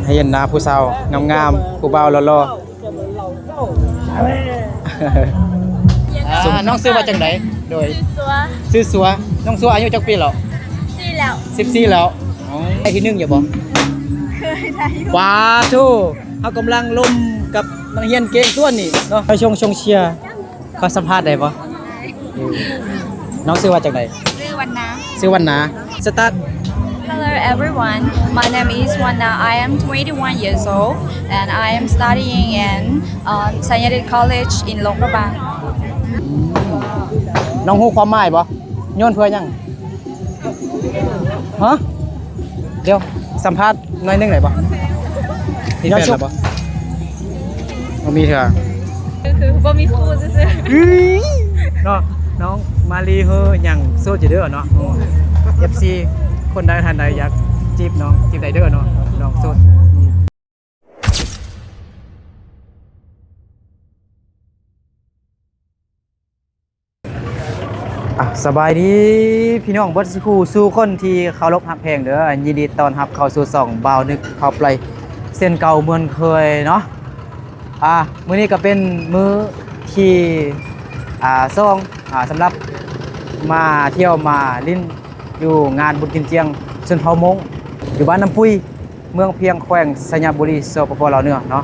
ໃຫ້ເຫັນໜ້າຜູ້ສາວງາມໆ ຜູ້ບ່າວຫຼໍ່ໆ. ອ່າ ນ້ອງຊື່ວ່າຈັ່ງໃດ? ໂດຍ ຊື່ສັວ ຊື່ສັວ. ນ້ອງສັວອາຍຸຈັກປີແລ້ວ? ສິບສີ່ແລ້ວ. ສິບສີ່ແລ້ວ. ອໍ ໄດ້ທີໜຶ່ງຢູ່ບໍ່? ເຄີຍໄດ້ຢູ່. ປາໂທ ເຮົາກຳລັງລົມກັບນັກຮຽນເກັ່ງຕົວນີ້ເນາະ ໄປຊົງ ຊົງເຊຍ. ຂໍສຳພາດໄດ້ບໍ່? ນ້ອງຊື່ວ່າຈັ່ງໃດ? ຊື່ວັນນາ. ຊື່ວັນນາ. Start. Hello everyone, my name is Wanna. I am twenty-one years old and I am studying in, um, Sainyadit College in Luang Prabang. ນ້ອງຮູ້ຄວາມໝາຍບໍ່? ໂຍນເພື່ອຫຍັງ? ຮະ? ດຽວ ສຳພາດໜ້ອຍໜຶ່ງໄດ້ບໍ່? ມີແຟນແລ້ວບໍ່? ບໍ່ມີເທື່ອ. ຄືບໍ່ມີຄູ່ຊື່ໆ ເນາະ. ນ້ອງມາລີເຮີຍັງໂສດຢູ່ເດີເນາະ. ເອັຟຊີຄົນໃດທ່ານໃດຢາກຈີບນ້ອງ ຈີບໄດ້ເດີເນາະ ນ້ອງໂສດ. ອ່ະ ສະບາຍດີພີ່ນ້ອງເບິດສູ່ຄູ່ສູ່ຄົນທີ່ເຄົາລົບຮັກແພງເດີ. ຍິນດີຕ້ອນຮັບເຂົ້າສູ່ຊ່ອງບ່າວນຶກເຂົ້າໄປເຊັ່ນເກົ່າເໝືອນເຄີຍເນາະ. ອ່າ ມື້ນີ້ກໍເປັນມື້ທີ ອ່າ ສອງ ອ່າ ສຳລັບມາທ່ຽວມາຫຼິ້ນຢູ່ງານບຸນກິນຈຽງຊົນເຜົ່າມົ້ງ ຢູ່ບ້ານນ້ຳປຸຍ ເມືອງພຽງ ແຂວງໄຊຍະບູລີ ສປປ ລາວເໜືອເນາະ.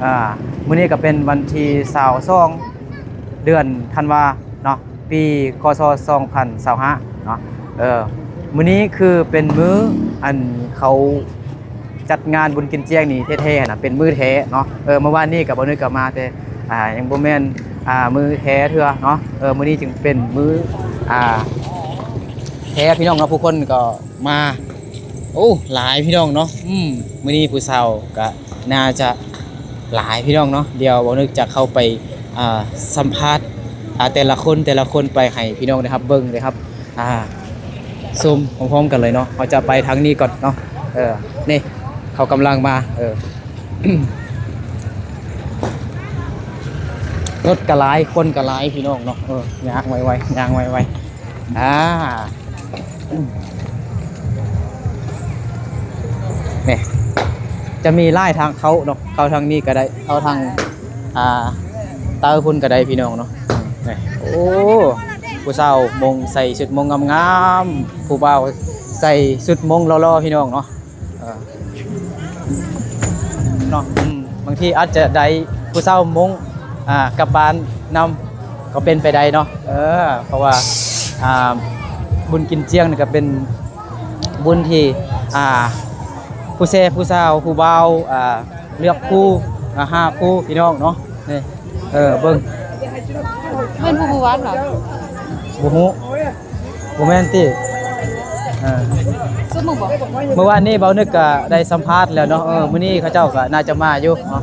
ອ່າ ມື້ນີ້ກໍເປັນວັນທີຊາວສອງ ເດືອນທັນວາເນາະ ປີ ຄ.ສ. ສອງພັນຊາວຫ້າເນາະ. ເອີ ມື້ນີ້ຄືເປັນມື້ອັນເຂົາຈັດງານບຸນກິນຈຽງນີ້ແທ້ໆນະ ເປັນມື້ແທ້ເນາະ. ເອີ ເມື່ອວານນີ້ກໍບໍ່ນຶກກໍມາແຕ່ ອ່າ ຍັງບໍ່ແມ່ນ ອ່າ ມື້ແທ້ເທື່ອເນາະ. ເອີ ມື້ນີ້ຈຶ່ງເປັນມື້ ອ່າ ແທ້ພີ່ນ້ອງເນາະ. ຜູ້ຄົນກໍ ມາ ໂອ້ ຫຼາຍພີ່ນ້ອງເນາະ. ອືມ ມື້ນີ້ຜູ້ສາວກະໜ້າຈະຫຼາຍພີ່ນ້ອງເນາະ. ດຽວບ່າວນຶກຈະເຂົ້າໄປ ອ່າ ສຳພາດ ອ່າ ແຕ່ລະຄົນ ແຕ່ລະຄົນໄປໃຫ້ພີ່ນ້ອງໄດ້ຮັບເບິ່ງໄດ້ຮັບ ອ່າ ຊົມພ້ອມໆກັນເລີຍເນາະ. ເຮົາຈະໄປທາງນີ້ກ່ອນເນາະ. ເອີ ນີ້ ເຂົາກຳລັງມາ. ເອີ ລົດກະຫຼາຍ ຄົນກະຫຼາຍພີ່ນ້ອງເນາະ. ເອີ ຍ່າງໄວໆ ຍ່າງໄວໆ. ອ່າ ນີ້ ຈະມີຫຼາຍທາງເຂົ້າເນາະ. ເຂົ້າທາງນີ້ກໍໄດ້ ເຂົ້າທາງ ອ່າ ເຕົາພຸ້ນກໍໄດ້ພີ່ນ້ອງເນາະ. ນີ້ ໂອ້ ຜູ້ສາວມົ້ງໃສ່ຊຸດມົ້ງງາມໆ ຜູ້ບ່າວໃສ່ຊຸດມົ້ງຫຼໍ່ໆ ພີ່ນ້ອງເນາະ. ເອີ ເນາະ ອືມ ບາງທີອາດຈະໄດ້ຜູ້ສາວມົ້ງ ອ່າ ກັບບ້ານນຳກໍເປັນໄປໄດ້ເນາະ. ເອີ ເພາະວ່າ ອ່າ ບຸນກິນຈຽງນີ້ກໍເປັນບຸນທີ່ ອ່າ ຜູ້ແຊຜູ້ສາວຜູ້ບ່າວ ອ່າ ເລືອກຄູ່ ອ່າ ຫ້າຄູ່ພີ່ນ້ອງເນາະ. ນີ້ ເອີ ເບິ່ງ ແມ່ນຜູ້ບໍ່ຫວານຫວາ? ບໍ່ຮູ້ ບໍ່ແມ່ນຕິ? ເອີ ຊຸມມຶງບໍ່? ມື້ວານນີ້ບ່າວນຶກກະໄດ້ສຳພາດແລ້ວເນາະ. ເອີ ມື້ນີ້ເຂົາເຈົ້າກະໜ້າຈະມາຢູ່ເນາະ.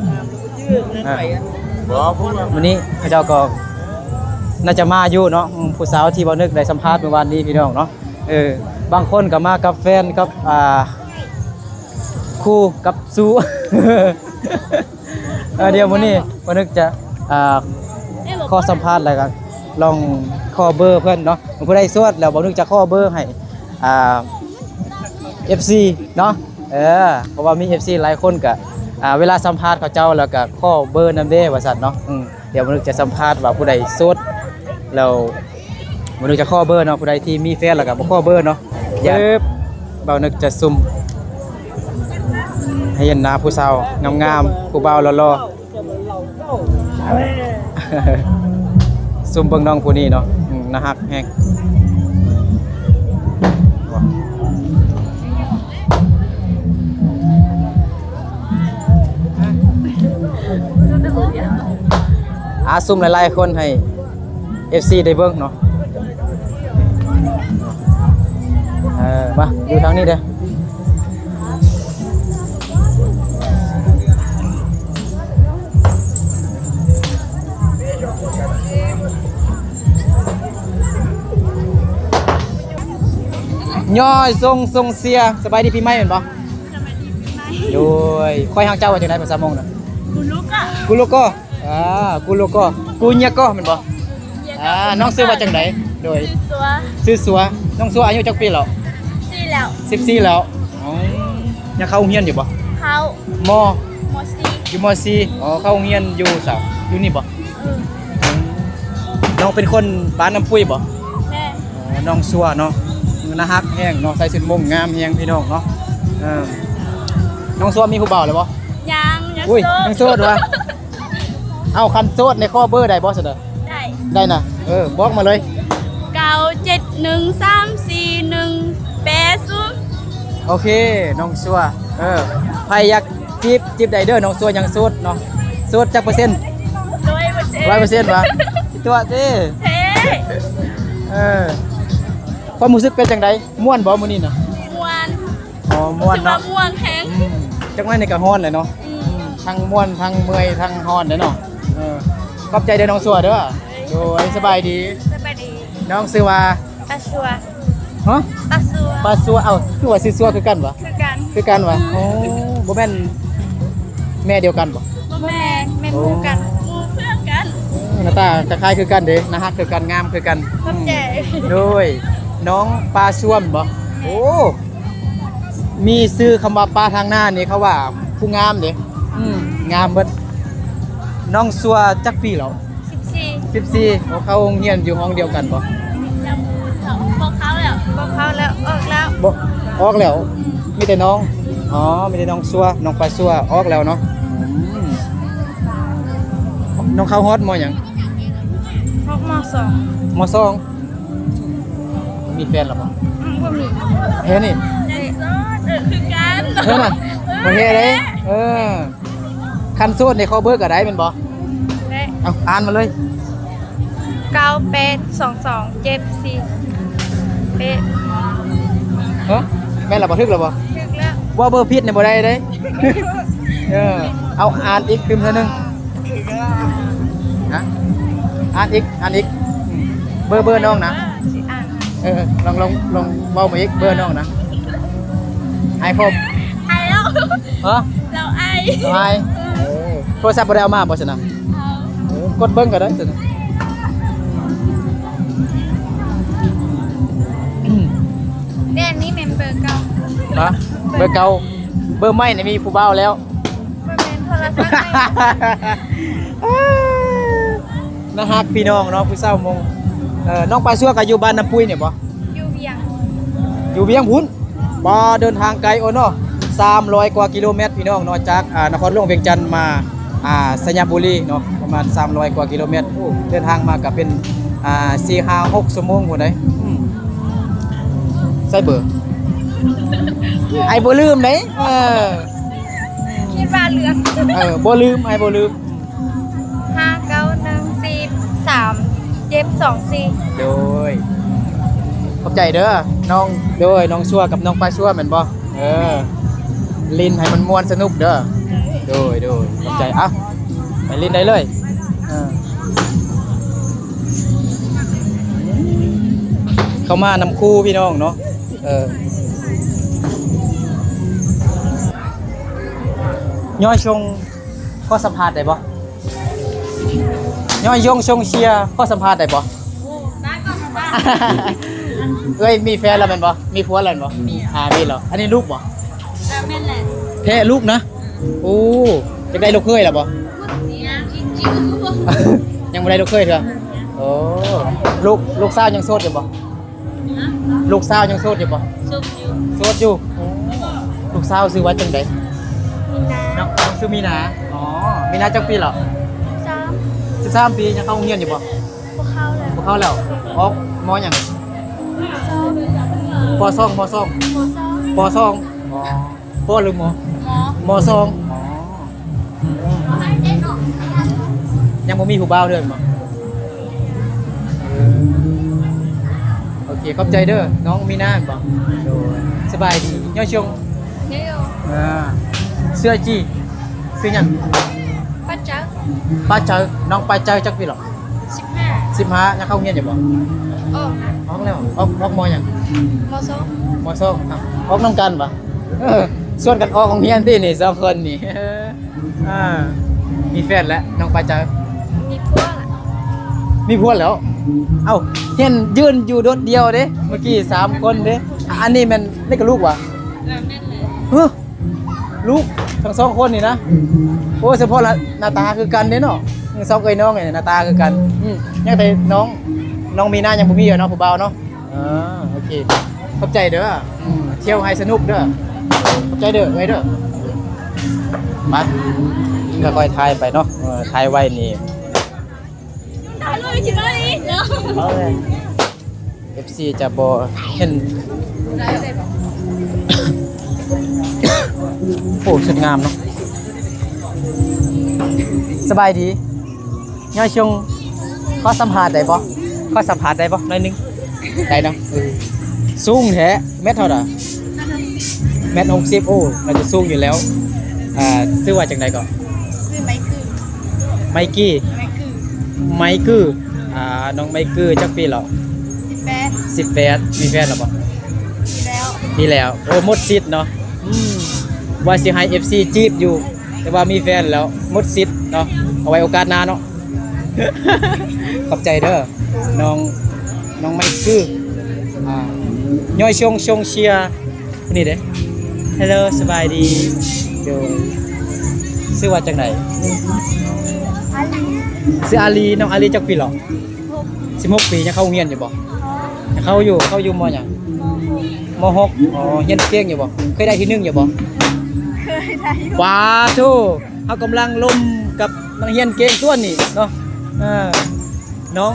ເອີ ມື້ນີ້ເຂົາເຈົ້າກໍໜ້າຈະມາຢູ່ເນາະ. ອືມ ຜູ້ສາວທີ່ບ່າວນຶກໄດ້ສຳພາດມື້ວານນີ້ພີ່ນ້ອງເນາະ. ເອີ ບາງຄົນກໍມາກັບແຟນ ກັບ ອ່າ ຄູ່ກັບຊູ້. ເອີ ດຽວມື້ນີ້ບ່າວນຶກຈະ ອ່າ ຂໍສຳພາດ ແລ້ວກໍລອງຂໍເບີເພິ່ນເນາະ. ຜູ້ໃດໂສດແລ້ວບ່າວນຶກຈະຂໍເບີໃຫ້ ອ່າ ເອັຟຊີເນາະ. ເອີ ເພາະວ່າມີເອັຟຊີຫຼາຍຄົນກໍ ອ່າ ເວລາສຳພາດເຂົາເຈົ້າແລ້ວກໍຂໍເບີນຳເດ້ວ່າຊັ້ນເນາະ. ອືມ ດຽວບ່າວນຶກຈະສຳພາດວ່າຜູ້ໃດໂສດແລ້ວ ບ່າວນຶກຈະຂໍເບີເນາະ. ຜູ້ໃດທີ່ມີແຟນແລ້ວກໍບໍ່ຂໍເບີເນາະ. ຢ່າ ບ່າວນຶກຈະຊຸ່ມໃຫ້ເຫັນໜ້າຜູ້ສາວງາມໆ ຜູ້ບ່າວຫຼໍ່ໆ. ຊຸ່ມເບິ່ງນ້ອງຜູ້ນີ້ເນາະ. ອືມ ໜ້າຮັກແຮງ. ອ່າ ຊຸ່ມຫຼາຍໆຄົນໃຫ້ເອັຟຊີໄດ້ເບິ່ງເນາະ. ເອີ ມາຢູ່ທາງນີ້ເດີ້. ຍ້ອຍສົ່ງ ສົ່ງເຊຍ. ສະບາຍດີປີໃໝ່ແມ່ນບໍ່? ສະບາຍດີປີໃໝ່. ໂດຍ ຂ້ອຍຮັກເຈົ້າວ່າຈັ່ງໃດພາສາມົ້ງນະ? Ku luka. Ku luka. ອ່າ Ku luka. Ku nyeko ແມ່ນບໍ່? ອ່າ ນ້ອງຊື່ວ່າຈັ່ງໃດ? ໂດຍ ຊື່ສັວ. ຊື່ສັວ. ນ້ອງສັວອາຍຸຈັກປີແລ້ວ? ສິບສີ່ແລ້ວ. ສິບສີ່ແລ້ວ. ອໍ ຍັງເຂົ້າໂຮງຮຽນຢູ່ບໍ່? ເຂົ້ ເອົາ ມໍ ມໍສີ່ ຢູ່ມໍສີ່. ອໍ ເຂົ້າໂຮງຮຽນຢູ່ໃສ? ຢູ່ນີ້ບໍ່? ເອີ ນ້ອງເປັນຄົນບ້ານນ້ຳປຸ້ຍບໍ່? ແມ່ນ. ອໍ ນ້ອງຊົ່ວເນາະ ໜ້າຮັກແຮງເນາະ ໃສ່ຊຸດມົ້ງງາມແຮງພີ່ນ້ອງເນາະ. ເອີ ນ້ອງຊົ່ວມີຜູ້ບ່າວແລ້ວບໍ່? ຍັງ ຍັງ ອຸ້ຍ ໂສດ ຍັງໂສດຫວາ? ເອົ້າ ຄັນໂສດນີ້ຂໍເບີໄດ້ບໍ່ຊັ້ນນະ? ໄດ້ ໄດ້ນະ. ເອີ ບອກມາເລີຍ ເກົ້າເຈັດໜຶ່ງສາມສີ່ໜຶ່ງແປດສູນ. ໂອເຄ ນ້ອງຊົ່ວ. ເອີ ໃຜຢາກຈີບ ຈີບໄດ້ເດີ ນ້ອງຊົ່ວຍັງໂສດເນາະ. ໂສດຈັກເປີເຊັນ? ຮ້ອຍເປີເຊັນ ຮ້ອຍເປີເຊັນຫວາ? ຕົວະຕິ ເອີ ຄວາມຮູ້ສຶກເປັນຈັ່ງໃດ? ມ່ວນບໍ່ມື້ນີ້ນະ? ມ່ວນ. ອໍ ມ່ວນເນາະ ຮູ້ສຶກວ່າມ່ວນແຮງ. ອືມ ຈັກໜ້ອຍນີ້ກໍຮ້ອນແລ້ວເນາະ. ອືມ ທັງມ່ວນ ທັງເມື່ອຍ ທັງຮ້ອນເດ້ເນາະ. ເອີ ຂອບໃຈເດີນ້ອງຊົ່ວເດີ. ໂດຍ ສະບາຍດີ ສະບາຍດີ. ນ້ອງຊື່ວ່າ? ປາຊົ່ວ. ຮະ? ປາຊົ່ວ. ປາຊົ່ວ. ເອົ້າ ຄືວ່າຊື່ຊົ່ວຄືກັນຫວາ? ຄືກັນ ຄືກັນຫວາ? ອືມ ໂອ້ ບໍ່ແມ່ນແມ່ດຽວກັນບໍ່? ບໍ່ແມ່ນ ແມ່ນໝູ່ກັນ. ໂອ້ ໝູ່ເພື່ອນກັນ. ເອີ ໜ້າຕາກໍຄ້າຍຄືກັນເດ້ ໜ້າຮັກຄືກັນ ງາມຄືກັນ. ຂອບໃຈ. ໂດຍ ນ້ອງປາຊວມບໍ່? ໂອ້ ມີຊື່ຄຳວ່າປາທາງໜ້ານີ້ ເຂົາວ່າຜູ້ງາມເດ້. ອືມ ງາມເບິດ. ນ້ອງຊົ່ວຈັກປີແລ້ວ? ສິບສີ່. ສິບສີ່. ໂອ້ ເຂົ້າໂຮງຮຽນຢູ່ຫ້ອງດຽວກັນບໍ່? ບໍ່ເຂົ້າແລ້ວ ບໍ່ເຂົ້າແລ້ວ ອອກແລ້ວ. ບໍ່ ອອກແລ້ວ. ມີແຕ່ນ້ອງ ອໍ ມີແຕ່ນ້ອງຊົ່ວ ນ້ອງປາຊົ່ວອອກແລ້ວເນາະ. ອືມ ນ້ອງເຂົ້າຮອດ ມ.ຫຍັງ? ຮອດ ມ.ສອງ. ມ.ສອງ. ມີແຟນແລ້ວບໍ່? ອືມ ບໍ່ມີ. ແທ້ນີ້? ເອີ ຄືກັນ. ເອີນະ ບໍ່ແທ້ເດ້. ເອີ ຄັນໂສດນີ້ຂໍເບີກໍໄດ້ແມ່ນບໍ່? ໄດ້. ເອົາ ອ່ານມາເລີຍ. ເກົ້າແປດສອງສອງເຈັດສີ່ ເປະ. ຮະ? ແມ່ນແລ້ວບໍ່? ຖືກແລ້ວບໍ່? ຖືກແລ້ວ. ເວົ້າເບີຜິດນີ້ບໍ່ໄດ້ເດ້. ເອີ ເອົາ ອ່ານອີກຕື່ມເທື່ອໜຶ່ງ. ຮະ? ອ່ານອີກ ອ່ານອີກ. ເບີ ເບີນ້ອງນະ? ຊິອ່ານ. ເອີ ເອີ ລອງ ລອງ ລອງເວົ້າມາອີກ ເບີນ້ອງນະ. ໄອຄອມ ໄອແລ້ວ. ຮະ? ລາວໄອ ລາວໄອ. ເອີ ໂທລະສັບບໍ່ໄດ້ເອົາມາບໍ່ຊັ້ນນະ? ເອົາ. ເອີ ກົດເບິ່ງກໍໄດ້ຊັ້ນນະ. ແຕ່ອັນນີ້ແມ່ນເບີເກົ່າ. ຮະ? ເບີເກົ່າ. ເບີໃໝ່ນີ້ມີຜູ້ບ່າວແລ້ວ. ບໍ່ແມ່ນ ໂທລະສັບໃໝ່. ໜ້າຮັກພີ່ນ້ອງເນາະ ຜູ້ສາວມົ້ງ. ເອີ ນ້ອງປາຊົ່ວກໍຢູ່ບ້ານນ້ຳປຸ້ຍນີ້ບໍ່? ຢູ່ວຽງ. ຢູ່ວຽງພຸ້ນ. ບໍ່ ເດີນທາງໄກໂອເນາະ ສາມຮ້ອຍກວ່າກິໂລແມັດພີ່ນ້ອງເນາະ ຈາກ ອ່າ ນະຄອນຫຼວງວຽງຈັນມາ ອ່າ ໄຊຍະບູລີເນາະ ປະມານສາມຮ້ອຍກວ່າກິໂລແມັດ. ໂອ້ ເດີນທາງມາກໍເປັນ ອ່າ ສີ່ຫ້າຫົກຊົ່ວໂມງພຸ້ນເດ້. ອືມ ໃສ່ເບີ ໄອບໍ່ລືມເດ້. ເອີ ຄິດວ່າເລື່ອງ ເອີ ບໍ່ລືມ ໄອບໍ່ລືມ. ຫ້າເກົ້າໜຶ່ງສີ່ສາມເຈັດສອງສີ່. ໂດຍ ຂອບໃຈເດີນ້ອງ. ໂດຍ ນ້ອງຊົ່ວກັບນ້ອງປາຊົ່ວແມ່ນບໍ່? ເອີ ຫຼິ້ນໃຫ້ມັນມ່ວນສະໜຸກເດີ. ໂດຍ ໂດຍ ຂອບໃຈ. ເອົ້າ ໄປຫຼິ້ນໄດ້ເລີຍ. ເອີ ເຂົ້າມານຳຄູພີ່ນ້ອງເນາະ. ເອີ ຍ້ອຍຊົງ ຂໍສຳພາດໄດ້ບໍ່? ຍ້ອຍຍົງຊົງເຊຍ ຂໍສຳພາດໄດ້ບໍ່? ໂອ້ ໄດ້ກໍສຳພາດ. ເອື້ອຍມີແຟນແລ້ວແມ່ນບໍ່? ມີຜົວແລ້ວແມ່ນບໍ່? ມີ. ອ່າ ມີແລ້ວ. ອັນນີ້ລູກບໍ່? ເອີ ແມ່ນແຫຼະ. ແທ້ລູກນະ? ໂອ້ ຢາກໄດ້ລູກເຂີຍແລ້ວບໍ່? ຍັງ ຍັງບໍ່ໄດ້ລູກເຂີຍເທື່ອ. ໂອ້ ລູກ ລູກສາວຍັງໂສດຢູ່ບໍ່? ຮະ? ລູກສາວຍັງໂສດຢູ່ບໍ່? ໂສດຢູ່. ໂສດຢູ່. ໂອ້ ລູກສາວຊື່ວ່າຈັ່ງໃດ? ມີນາ. ນ້ອງ ນ້ອງຊື່ມີນາ. ອໍ ມີນາຈັກປີແລ້ວ? ສິບສາມ. ສິບສາມປີ. ຍັງເຂົ້າໂຮງຮຽນຢູ່ບໍ່? ບໍ່ເຂົ້າແລ້ວ. ບໍ່ເຂົ້າແລ້ວ. ອອກ ມໍ ຫຍັງ? ປໍສອງ. ປໍສອງ ປໍສອງ ປໍສອງ. ອໍ ປໍ ຫຼື ມໍ? ມໍ ມໍສອງ. ອໍ ອືມ ຍັງບໍ່ມີຜູ້ບ່າວເດີບໍ່? ເອີ ໂອເຄ ຂອບໃຈເດີ. ນ້ອງມີນາແມ່ນບໍ່? ໂດຍ ສະບາຍດີ. ຍ້ອຍຊົງ ຍ້ອຍຊົງ. ອ່າ ເຊື່ອຈີ່ ຊື່ຫຍັງ? ປາເຈີ. ປາເຈີ. ນ້ອງປາເຈີຈັກປີແລ້ວ? ສິບຫ້າ. ສິບຫ້າ. ຍັງເຂົ້າໂຮງຮຽນຢູ່ບໍ່? ອອກນະ. ອອກແລ້ວ. ອອກ ອອກ ມໍ ຫຍັງ? ມໍສອງ. ມໍສອງ. ອາ ອອກນຳກັນຫວາ? ເອີ ຊວນກັນອອກໂຮງຮຽນຕິນີ້ ສອງຄົນນີ້. ອ່າ ມີແຟນແລ້ວ ນ້ອງປາເຈີ? ມີຜົວແລ້ວ. ມີຜົວແລ້ວ. ເອົ້າ ເຫັນຢືນຢູ່ໂດດດຽວເດ້ ເມື່ອກີ້ສາມຄົນເດ້. ອັນນີ້ແມ່ນ ນີ້ກໍລູກຫວາ? ເອີ ແມ່ນແຫຼະ. ຮະ? ລູກທັງສອງຄົນນີ້ນະ. ໂອ້ ສະເພາະລະ ໜ້າຕາຄືກັນເດ້ເນາະ. ອືມ ສອງເອື້ອຍນ້ອງນີ້ໜ້າຕາຄືກັນ. ອືມ ຍັງແຕ່ນ້ອງ ນ້ອງມີນາຍັງບໍ່ມີເນາະ ຜູ້ບ່າວເນາະ. ອ່າ ໂອເຄ ຂອບໃຈເດີ. ອືມ ທ່ຽວໃຫ້ສະໜຸກເດີ. ຂອບໃຈເດີ ເອື້ອຍເດີ. ມາ ຄ່ອຍໆຖ່າຍໄປເນາະ. ເອີ ຖ່າຍໄວ້ນີ້ ເອັຟຊີຈະບໍ່ເຫັນ. ໂອ້ ຊຸດງາມເນາະ. ສະບາຍດີ. ຍ້ອຍຊົງ ຂໍສຳພາດໄດ້ບໍ່? ຂໍສຳພາດໄດ້ບໍ່? ໜ້ອຍໜຶ່ງ ໄດ້ເນາະ. ເອີ ສູງແທ້ ແມັດເທົ່າໃດ? ແມັດຫົກສິບ. ໂອ້ ໜ້າຈະສູງຢູ່ແລ້ວ. ອ່າ ຊື່ວ່າຈັ່ງໃດເກາະ? ຊື່ໄມກີ. ໄມກີ? ໄມກີ. ອ່າ ນ້ອງໄມກີຈັກປີແລ້ວ? ສິບແປດ. ສິບແປດ. ມີແຟນແລ້ວບໍ່? ມີແລ້ວ. ມີແລ້ວ. ໂອ້ ໝົດສິດເນາະ. ອືມ ວ່າຊິໃຫ້ເອັຟຊີຈີບຢູ່ ແຕ່ວ່າມີແຟນແລ້ວ ໝົດສິດເນາະ. ເອົາໄວ້ໂອກາດໜ້າເນາະ. ຂອບໃຈເດີ ນ້ອງ ນ້ອງໄມກີ. ອ່າ ຍ້ອຍຊົງ ຊົງເຊຍ ຜູ້ນີ້ເດ້. ເຮລໂລ ສະບາຍດີ. ໂດຍ ຊື່ວ່າຈັ່ງໃດ? ອາລີ. ຊື່ອາລີ. ນ້ອງອາລີຈັກປີແລ້ວ? ສິບຫົກ. ສິບຫົກປີ. ຍັງເຂົ້າໂຮງຮຽນຢູ່ບໍ່? ຍັງເຂົ້າຢູ່. ເຂົ້າຢູ່ ມໍຫຍັງ? ມໍຫົກ. ອໍ ຮຽນເກັ່ງຢູ່ບໍ່? ເຄີຍໄດ້ທີໜຶ່ງຢູ່ບໍ່? ເຄີຍໄດ້ຢູ່. ປາໂທ ເຮົາກຳລັງລົມກັບນັກຮຽນເກັ່ງຕົວນີ້ເນາະ. ເອີ ນ້ອງ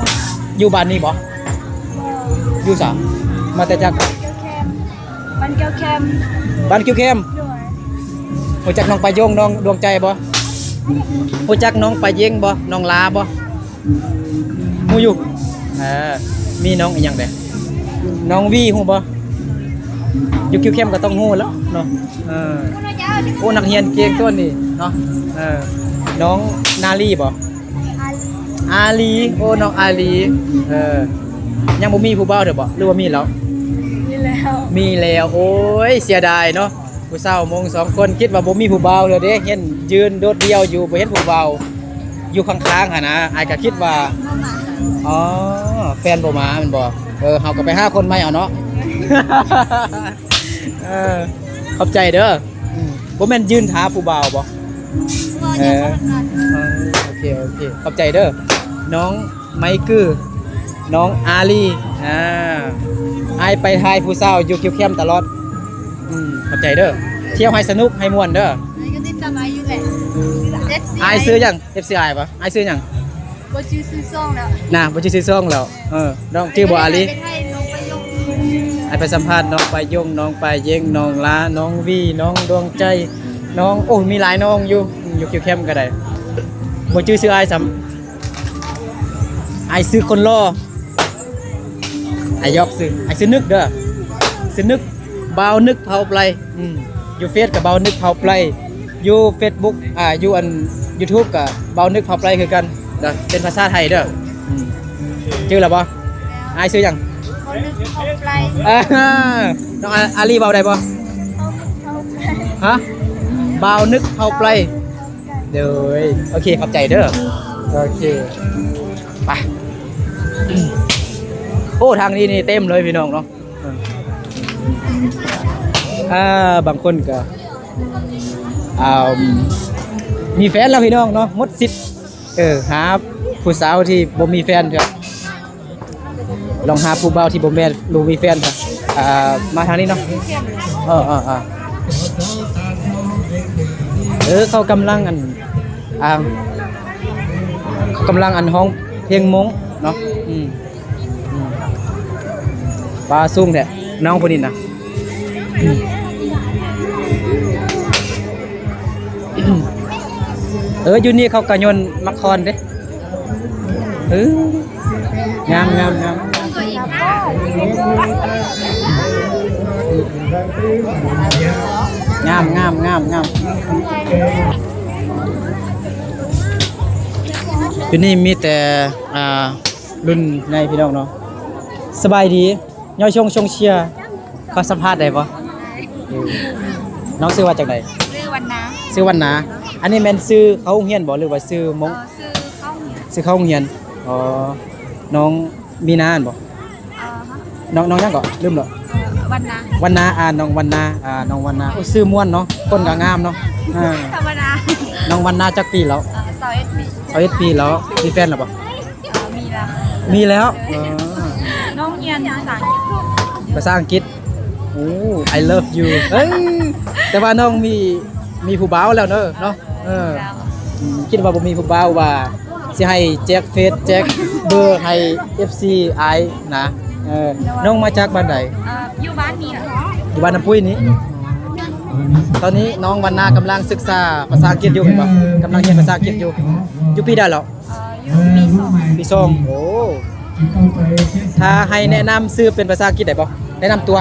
ຢູ່ບ້ານນີ້ບໍ່? ບໍ່. ຢູ່ໃສ? ມາແຕ່ຈາກ ບ້ານແກ້ວແຄມ. ບ້ານແກ້ວແຄມ. ໂດຍ. ຮູ້ຈັກນ້ອງປາຍົງ ນ້ອງດວງໃຈບໍ່? ຮູ້ຈັກນ້ອງປາເຢັງບໍ່? ນ້ອງລາບໍ່? ຮູ້ຢູ່. ເອີ ມີນ້ອງອີ່ຫຍັງແດ່? ນ້ອງວີ ຮູ້ບໍ່? ຢູ່ຄິວແຄມກໍຕ້ອງຮູ້ແລ້ວເນາະ. ເອີ ໂອ້ ນັກຮຽນເກັ່ງຕົວນີ້ເນາະ. ເອີ ນ້ອງນາລີບໍ່? ອາລີ. ໂອ້ ນ້ອງອາລີ. ເອີ ຍັງບໍ່ມີຜູ້ບ່າວເທື່ອບໍ່ ຫຼືວ່າມີແລ້ວ? ມີແລ້ວ. ມີແລ້ວ. ໂອ້ຍ ເສຍດາຍເນາະ. ຜູ້ສາວມົ້ງສອງຄົນ ຄິດວ່າບໍ່ມີຜູ້ບ່າວເທື່ອເດ້ ເຫັນຢືນໂດດດ່ຽວຢູ່ ບໍ່ເຫັນຜູ້ບ່າວຢູ່ຂ້າງໆຫັ້ນນະ. ອ້າຍກໍຄິດວ່າ ອໍ ແຟນບໍ່ມາແມ່ນບໍ່? ເອີ ເຮົາກໍໄປຫາຄົນໃໝ່ເອົາເນາະ. ເອີ ຂອບໃຈເດີ. ອືມ ບໍ່ແມ່ນຢືນຖ້າຜູ້ບ່າວບໍ່? ບໍ່. ເອີ ຢາກສະຫວັດໜ້າ. ເອີ ໂອເຄ ໂອເຄ ຂອບໃຈເດີ ນ້ອງໄມກີ ນ້ອງອາລີ. ອ່າ ອ້າຍໄປຖ່າຍຜູ້ສາວຢູ່ຄິວແຄມຕະຫຼອດ. ອືມ ຂອບໃຈເດີ ທ່ຽວໃຫ້ສະໜຸກໃຫ້ມ່ວນເດີ. ອ້າຍກໍຕິດຕາມອ້າຍຢູ່ແຫຼະ. ເອັຟຊີ ອ້າຍຊື່ຫຍັງ? ເອັຟຊີອ້າຍບໍ່? ອ້າຍຊື່ຫຍັງ? ບໍ່ຈື່ຊື່ຊ່ອງແລ້ວນະ. ບໍ່ຈື່ຊື່ຊ່ອງແລ້ວ. ເອີ ນ້ອງຈື່ບໍ່ ອາລີ? ໄປຖ່າຍນ້ອງປາຍົງ. ໃຫ້ໄປສຳພາດນ້ອງປາຍົງ ນ້ອງປາເຢັງ ນ້ອງລາ ນ້ອງວີ ນ້ອງດວງໃຈ ນ້ອງ ໂອ້ ມີຫຼາຍນ້ອງຢູ່ ຢູ່ຄິວແຄມກໍໄດ້. ບໍ່ຈື່ຊື່ອ້າຍຊ້ຳ. ອ້າຍຊື່ຄົນຫຼໍ່ ອ້າຍຢອກຊື່ ອ້າຍຊື່ນຶກເດີ ຊື່ນຶກ ບ່າວນຶກເຜົ່າໄປ. ອືມ ຢູ່ເຟສກໍບ່າວນຶກເຜົ່າໄປ ຢູ່ເຟສບຸກ ອ່າ ຢູ່ອັນຢູທູບກໍບ່າວນຶກເຜົ່າໄປຄືກັນເດີ ເປັນພາສາໄທເດີ. ອືມ ຈື່ແລ້ວບໍ່? ອ້າຍຊື່ຫຍັງ? ບ່າວນຶກເຜົ່າໄປ. ອ່າ ນ້ອງອາ ອາລີເວົ້າໄດ້ບໍ່? ຮະ? ບ່າວນຶກເຜົ່າໄປ. ໂດຍ ໂອເຄ ຂອບໃຈເດີ. ໂອເຄ ໄປ. ໂອ້ ທາງນີ້ນີ້ເຕັມເລີຍພີ່ນ້ອງເນາະ. ອ່າ ບາງຄົນກໍ ອ່າ ມີແຟນແລ້ວພີ່ນ້ອງເນາະ ໝົດສິດ ເອີ ຫາຜູ້ສາວທີ່ບໍ່ມີແຟນເທື່ອ. ລອງຫາຜູ້ບ່າວທີ່ບໍ່ແມ່ນ ບໍ່ມີແຟນຊະ. ອ່າ ມາທາງນີ້ເນາະ. ເອີ ເອີ ເອີ ເອີ ເຂົາກຳລັງອັນ ອ່າ ເຂົາກຳລັງອັນຮ້ອງເພງມົ້ງເນາະ. ອືມ ອືມ ປາສູງແທ້ ນ້ອງຜູ້ນີ້ນະ. ເອີ ຢູ່ນີ້ເຂົາກະໂຍນໝາກຄອນເດ້. ເອີ ງາມ ງາມ ງາມ ງາມ ງາມ ງາມ ງາມ. ຢູ່ນີ້ມີແຕ່ ອ່າ ລຸ້ນໃຫຍ່ພີ່ນ້ອງເນາະ. ສະບາຍດີ. ເຍົາຊົງ ຊົງເຊຍ ຂໍສຳພາດໄດ້ບໍ່? ໄດ້. ເອີ ນ້ອງຊື່ວ່າຈັ່ງໃດ? ຊື່ວັນນາ. ຊື່ວັນນາ. ອັນນີ້ແມ່ນຊື່ເຂົ້າໂຮງຮຽນບໍ່ ຫຼືວ່າຊື່ມົ້ງ? ເອີ ຊື່ເຂົ້າໂຮງຮຽນ. ຊື່ເຂົ້າໂຮງຮຽນ. ອໍ ນ້ອງມີນາຫັ້ນບໍ່? ເອີ ຮະ? ນ້ອງ ນ້ອງຫຍັງເກາະ? ລືມແລ້ວ. ວັນນາ ວັນນາ ອ່າ ນ້ອງວັນນາ ອ່າ ນ້ອງວັນນາ ໂອ້ ຊື່ມ່ວນເນາະ ຄົນກໍງາມເນາະ ອ່າ ທຳມະດາ ນ້ອງວັນນາຈັກປີແລ້ວ? ເອີ ຊາວເອັດປີ ຊາວເອັດປີແລ້ວ ມີແຟນແລ້ວບໍ່? ເອີ ມີແລ້ວ ມີແລ້ວ ເອີ ນ້ອງຮຽນພາສາອັງກິດ ພາສາອັງກິດ ໂອ້ I love you ເອີຍ ແຕ່ວ່ານ້ອງມີ ມີຜູ້ບ່າວແລ້ວເດີເນາະ ເອີ ອືມ ຄິດວ່າບໍ່ມີຜູ້ບ່າວວ່າຊິໃຫ້ແຈກເຟສແຈກເບີໃຫ້ເອັຟຊີອ້າຍນະ ເອີ ນ້ອງມາຈາກບ້ານໃດ? ເອີ ຢູ່ບ້ານນີ້ແຫຼະ ຢູ່ບ້ານນ້ຳປຸ້ຍນີ້ ຕອນນີ້ນ້ອງວັນນາກຳລັງສຶກສາພາສາອັງກິດຢູ່ແມ່ນບໍ່? ກຳລັງຮຽນພາສາອັງກິດຢູ່ ຢູ່ປີໃດແລ້ວ? ເອີ ຢູ່ປີສອງ ປີສອງ ໂອ້ ຖ້າໃຫ້ແນະນຳຊື່ເປັນພາສາອັງກິດໄດ້ບໍ່? ແນະນຳຕົວ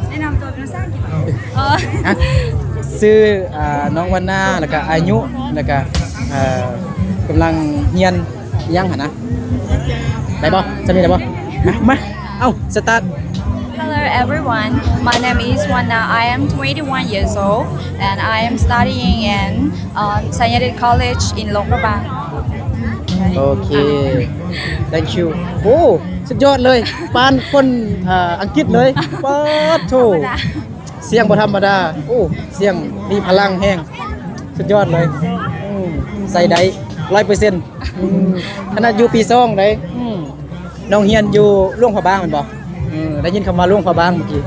ແນະນຳຕົວເປັນພາສາອັງກິດ ເອີ ຮະ? ຊື່ ອ່າ ນ້ອງວັນນາ ແລ້ວກະອາຍຸ ແລ້ວກະ ເອີ ກຳລັງຮຽນຫຍັງຫັ້ນນະ ໄດ້ບໍ່? ຈຳນີ້ໄດ້ບໍ່? ມາ ມາ ເອົ້າ ສະຕາດ Hello everyone, my name is Wanna. I am twenty-one years old and I am studying in um, Sainyadin College in Hluang Prabang. ໂອເຄ thank you ໂອ້ ສຸດຍອດເລີຍ ປານຄົນ ເອີ ອັງກິດເລີຍ ປາດໂທ້ ສຽງບໍ່ທຳມະດາ ໂອ້ ສຽງມີພະລັງແຮງ ສຸດຍອດເລີຍ ອືມ ໃສ່ໄດ້ຮ້ອຍເປີເຊັນ ອືມ ຂະໜາດຢູ່ປີສອງໄດ໋ ອືມ ນ້ອງຮຽນຢູ່ຫຼວງພະບາງແມ່ນບໍ່? ເອີ ໄດ້ຍິນຄຳວ່າຫຼວງພະບາງເມື່ອກີ້